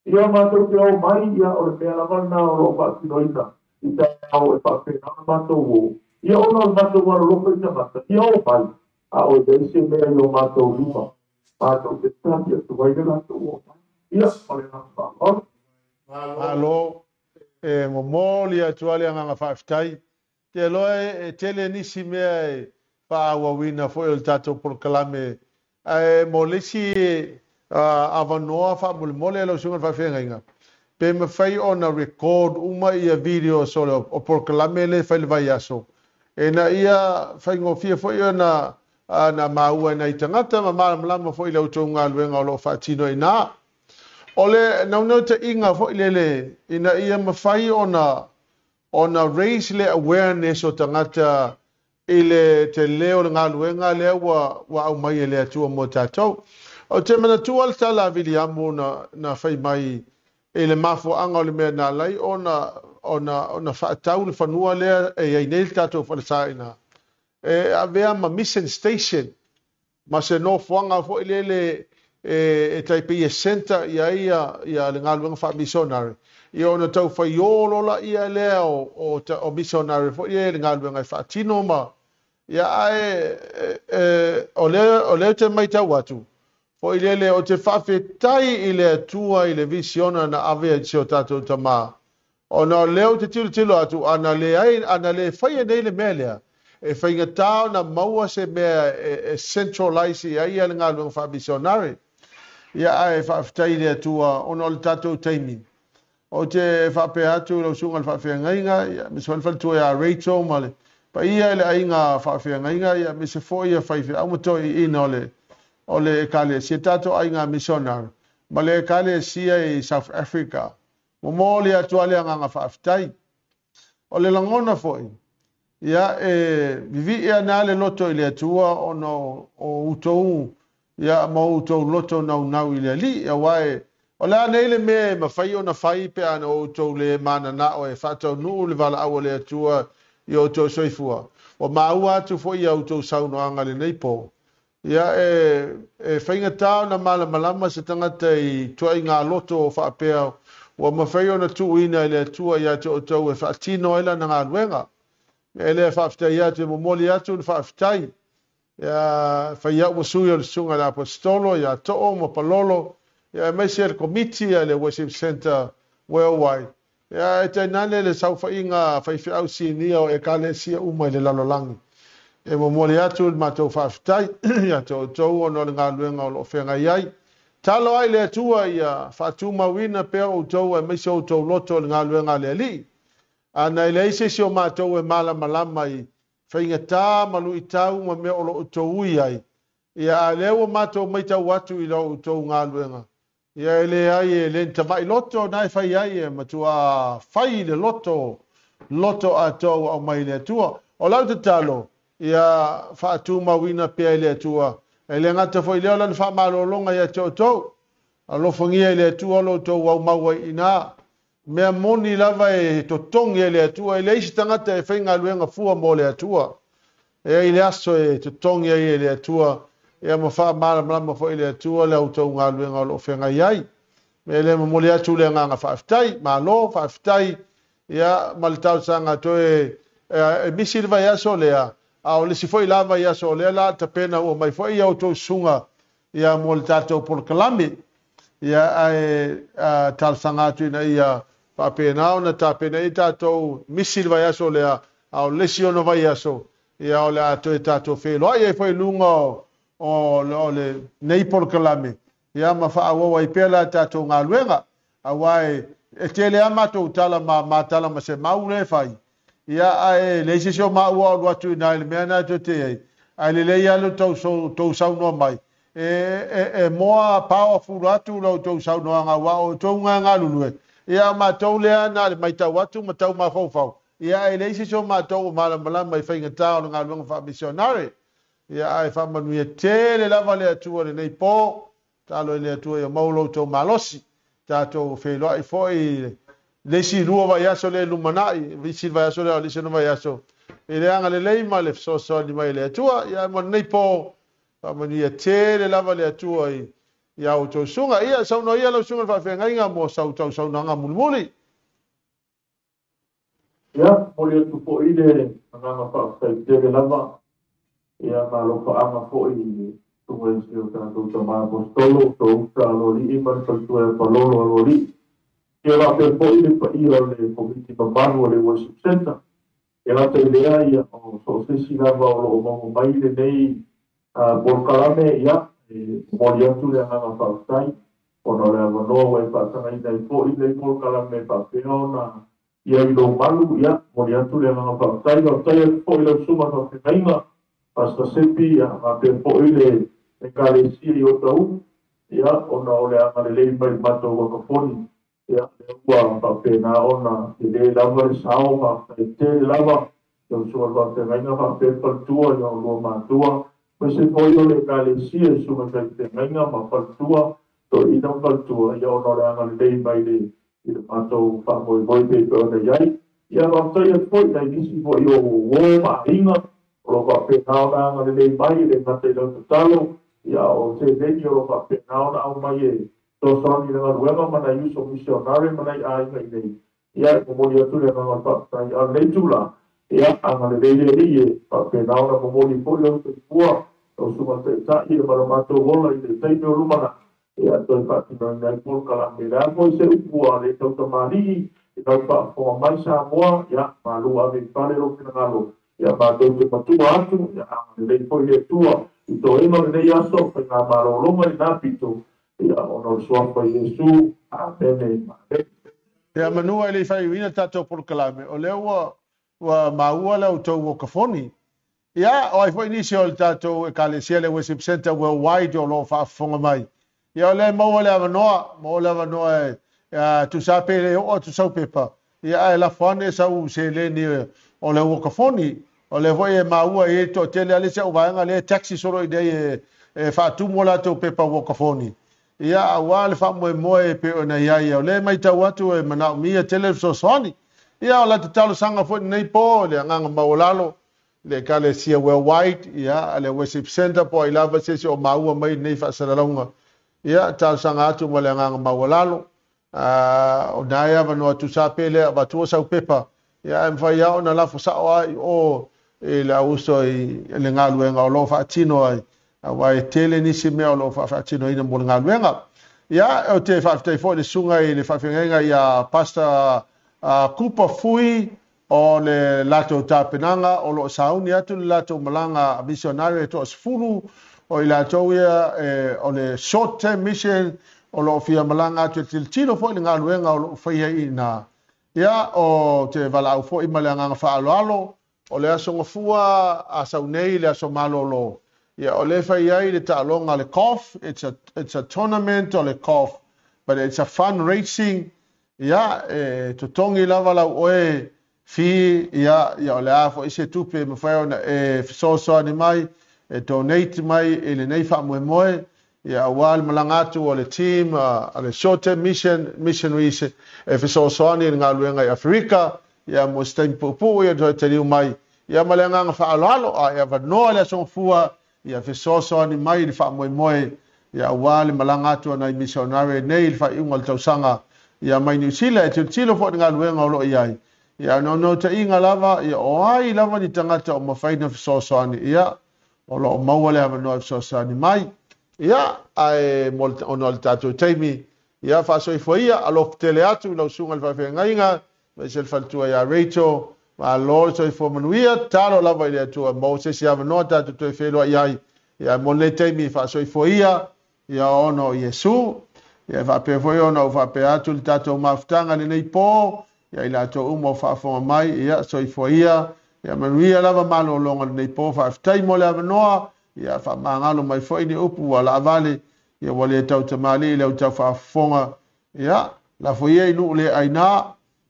Ia matou te o mai, ia o le mea lava lena o lo o faatinoina i taeao e faapena ona matou o. Ia ona o le matou alolofa i tagata, ia o mai, a o i ai se mea i o matou lima, matou te tali atu ai le latou o mai. Ia, ma le agaga faaaloalo. Malo, e momoli atu lava le agaga faafetai. Te iloa e tele nisi mea e faaauauina foi o le tatou polokalame, ae mo le isi avanoa faamolemole lau Susuga i le Faafeagaiga, Pe mafai ona record uma ia videos o le o polokalame lea e fai i le vaiaso, ina ia faigofie foi ona na maua e nai tagata ma malamalama foi i la outou galuega o lo o faatino i ina. O le naunautaiga foi lele ina ia mafai ona raise le awareness o tagata i le tele o le galuega lea ua aumai e le Atua mo tatou. Ou te manatua le tala a Viliamu na fai mai i le mafuaaga o le mea na alai ona faatau le fanua lea e i ai nei le tatou falesa i ina, e avea ma mission station ma se nofoaga foi lele e tai pei e centre i ai ia le galuega faa-missionary. Ia ona tau faiō lola ia lea o missionary foi ia i le galuega e faatino ma ia ae o lea te maitau atu foi lele o te faafetai i le Atua i le visiona na ave ai si o tatou tamā. Ona o lea ou te tilotilo atu ana le ai ana le faia nei le mea lea e faigata ona maua se mea e centralize i ai le galuega faa-missionary. Ia ae faafetai i le Atua ona o le tatou taimi. Ou te faapea atu i lau susuga i le faafeagaiga, ia aemaise foi le faletua ia Rachel ma le paia i le aiga faafeagaiga, ia aemaise foi ia faifeau ma toeaiina o le Ekalesia, tatou aiga missionary ma le Ekalesia i South Africa. Momoli atu lava le agaga faafetai. O le lagona foi, ia e vivii ana le loto i le Atua ona o outou, ia ma outou loto naunau i le Alii, aua e o le a nei le mea e mafai ona fai pe ana outou le mananao e faataunuu le valaau a le Atua i outou soifua. Ua maua atu foi ia outou saunoaga lenei po. Ia e faigata ona malamalama se tagata i tuaiga loto o faapea ua mafai ona tuuina i le Atua ia te outou e faatino ai lana galuega. E le faafetai atu e momoli atu le faafetai. Ia fai au ma sui o le susuga i le Aposetolo ia Too ma Palolo, ia aemaise le komiti a le Worship Center Worldwide. Ia e tainane le saofaiga faifeau sinia o Ekalesia uma i le lalolagi. E momoli atu le matou faafetai ia te outou ona o le galuega o lo o feagai ai. Talo ai le Atua ia faatumauina pea outou aemaise outou loto o le galuega a le Alii. Ana e leai se isi o matou e malamalama i faigata ma luitau ma mea o lo o outou ui ai, ia a lea ua matou maitau atu i la outou galuega, ia e leai e le ni tamai loto na e fai ai e matua fai le loto, loto atoa ua aumai i le Atua. O lau tatalo, ia faatumauina pea i le Atua. E le gata foi lea o lana faamalologa ia te outou. Alofagia i le Atua lo outou aumau ai i ina. Mea moni lava e totogi e le Atua, e leai se tagata e faigaluega fua mo le Atua. E ai le aso e totogi ai e le Atua, ia ma faamalamalama foi i le Atua le outou galuega o lo o feagai ai. Mea lea momoli atu le agaga faafetai, malo faafetai, ia ma le talosaga toe e misi le vaiaso lea, a o le isi foi la vaiaso o lea la tapena ua mai foi ia outou susuga ia mo le tatou polokalame. Ia ae talosaga atu ina ia faapena ona tapena ai tatou misi le vaiaso lea, a o le isi ona vaiaso, ia o le a toe tatou feiloai ai foi i luga o lenei polokalame, ia ma faaauau ai pea la tatou galuega. Aua e tele lava matou tala ma tala ma se mau lea e fai, ia ae leai se isi o maua o alu atu i ina i le mea lena toe te ai, ae lelei lava le tou saunoa mai. E more powerful atu la outou saunoaga aua o outou ga galulue, ia o matou lea na le maitau atu ma tau mafaufau, ia ae leai se isi o matou o malamalama i faigata o le galuega faa-missionary. Ia ae faamanuia tele lava le Atua lenei po, talo i le Atua ia maua lo outou malosi. Tatou feiloai foi le isi lua vaiaso lea i lumanai, isi vaiaso lea o le isi ona vaiaso, i le agalelei ma le fesoasoani mai le Atua. Ia ma lenei po, faamanuia tele lava le Atua i a outou susuga. Ia saunoa ia lau susuga i le faafeagaiga mo sau tausaunoaga mulimuli. Ia, momoli atu foi le agaga faafetai tele lava, ia ma alofaaga foi i le susuga i si o tatou tama Aposetolo, Touta Aloalii ma le faletua ia Palolo Aloalii. Ia faapea foi le paia o le komiti mamalu o le Worship Center. E gata i lea, ia o so o se isi lava o lo o maua mai lenei polokalame, ia e momoli atu le agaga faafetai. Ona o le avanoa ua e faatagaina ai foi lenei polokalame e faapea ona i ai i lou malu, ia, momoli atu le agaga faafetai. Faafetai atu foi i lau Susuga i le Faafeagaiga, Pastor Sepi, ia, faapea foi le Ekalesia i Otahuhu, ia, ona o le agalelei mai i le matou Uakafoni, ia, lea ua faapena ona tele lava le sao, faafetai tele lava i lau Susuga i le Faafeagaiga faapea le faletua, ia, o lua matua, aemaise foi o le Ekalesia i Susuga i Faifeagaiga ma faletua, toeaina ma faletua, ia, ona o le agalelei mai i le matou faamoemoe pei foi ona i ai. Ia, faafetai atu foi i nai nisi foi o uo ma aiga o lo o faapena ona agalelei mai, e le gata i lau tatalo, ia, o seleni o lo o faapena ona aumai e fesoasoani i le galuega ma nai uso misionare ma nai aiga i inei. Ia, e momoli atu le agaga o le faafetai. A o lenei itula, ia, agalelei le Alii e faapena ona momoli foi lou soifua, lau Susuga i le Taitai, ma lo matou ola i le taimi o lumanai, ia, toe faatinoina ai polokalame. O le a foi se upu a le tautamalii i lau faafofoga mai Samoa, ia, malu ave i fale lou finagalo, ia matou te matua atu, ia agalelei foi le Atua i toega o lenei aso, faigamalologa i lena pito, ia, ona o le suafa o Iesu. Amene. Amene. Ia manu e le i faaiuina tatou polokalame, o lea ua ua maua le outou uakafoni. Ia, o ai foi nisi o le tatou Ekalesia le Worship Centre Worldwide o lo o faafofoga mai. Ia, o lea e maua le avanoa, maua le avanoa e tusa pe le oo atu sau pepa, ia ae lafo ane sau seleni o le uakafoni. O lea foi e maua e i ai le toatele lava le isi au vaega lea e taxi solo i inei e faatumu a latou pepa uakafoni. Ia, aua le faamoemoe e pei ona i ai, o lea e matau atu e manaomia tele le fesoasoani. Ia, o la ta talosaga foi i lenei po i le agaga maualalo i le Ekalesia Worldwide, ia, le Worship Centre po o ai lava se isi o maua mai lenei faasalalauga. Ia, talosaga atu ma le agaga maualalo, o na e avanoa tusa pe le avatua sau pepa, ia, ae mafai lava ona lafo sao lava i o i le au uso i le galuega o lo o faatino ai, aua e tele nisi mea o lo o faafaatinoina mo le galuega. Ia, ou te faafetai foi i le susuga i le faafeagaiga ia Pastor Kupa Fui o le latou tapenaga o lo o sauni atu le latou malaga misionare e toasefulu o i latou ia o le short term mission o lo o fia malaga atu e tilotilo foi i le galuega o lo o faia i ina. Ia, ou te valaau foi ma le agaga faaaloalo, o le Aso Gafua a sau nei, le aso malolo, ia, o lea e fai ai le taaloga a le golf, it's a, it's a tournament o le golf, but it's a fun racing, ia, e totogi lava lau oe fee, ia, ia o le a foi se tupe e mafai ona e fesoasoani mai, e donate mai i lenei faamoemoe, ia, aua le malaga atu o le team a le Short Term Mission Missionaries e fesoasoani i le galuega i Aferika, ia, mo se taimi puupuu ia toe taliu mai, ia, ma le agaga faaaloalo, a e avanoa le Aso Gafua, ia fesoasoani mai i le faamoemoe, ia, aua le malaga atu a nai misionare nei i le faaiuga o le tausaga, ia, mai Niu Sila e tilotilo foi i le galuega o lo o i ai. Ia, naunautaiga lava, ia, o ai lava ni tagata o mafai ona fesoasoani, ia, o lo o maua le avanoa e fesoasoani mai. Ia, ae mo le, ona o le tatou taimi, ia, faasoifua ia, alofa tele atu i lau susuga i le faafeagaiga, aemaise le faletua ia Rachel, malo le soifua manuia, tatalo lava i le Atua, maua se isi avanoa tatou toe feiloai ai, ia, mo lenei taimi, faasoifua ia, ia ona o Iesu. Ia, e faapea foi ona ou faapea atu i le tatou mafutaga i lenei po, ia i latou uma o faafofoga mai, ia, soifua ia, ia manuia lava malologa i lenei po, faafetai mo le avanoa, ia faamagalo mai foi ni upu ua laavale, ia ua le tautamalii i le au tau faafofoga, ia, lafo ia i nuu le aina,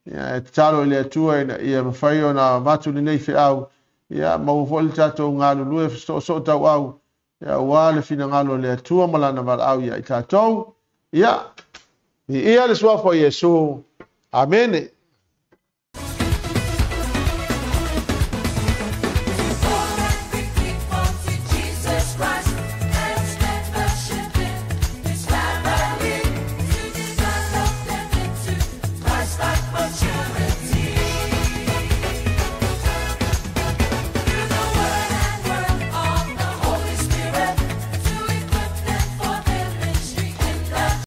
ia, e tatalo i le Atua ina ia mafai ona avatu lenei feau, ia maua foi le tatou galulue fesoosoo tauau, ia aua le finagalo o le Atua ma lana valaau ia i tatou. Ia, viia le suafa o Iesu. Amene.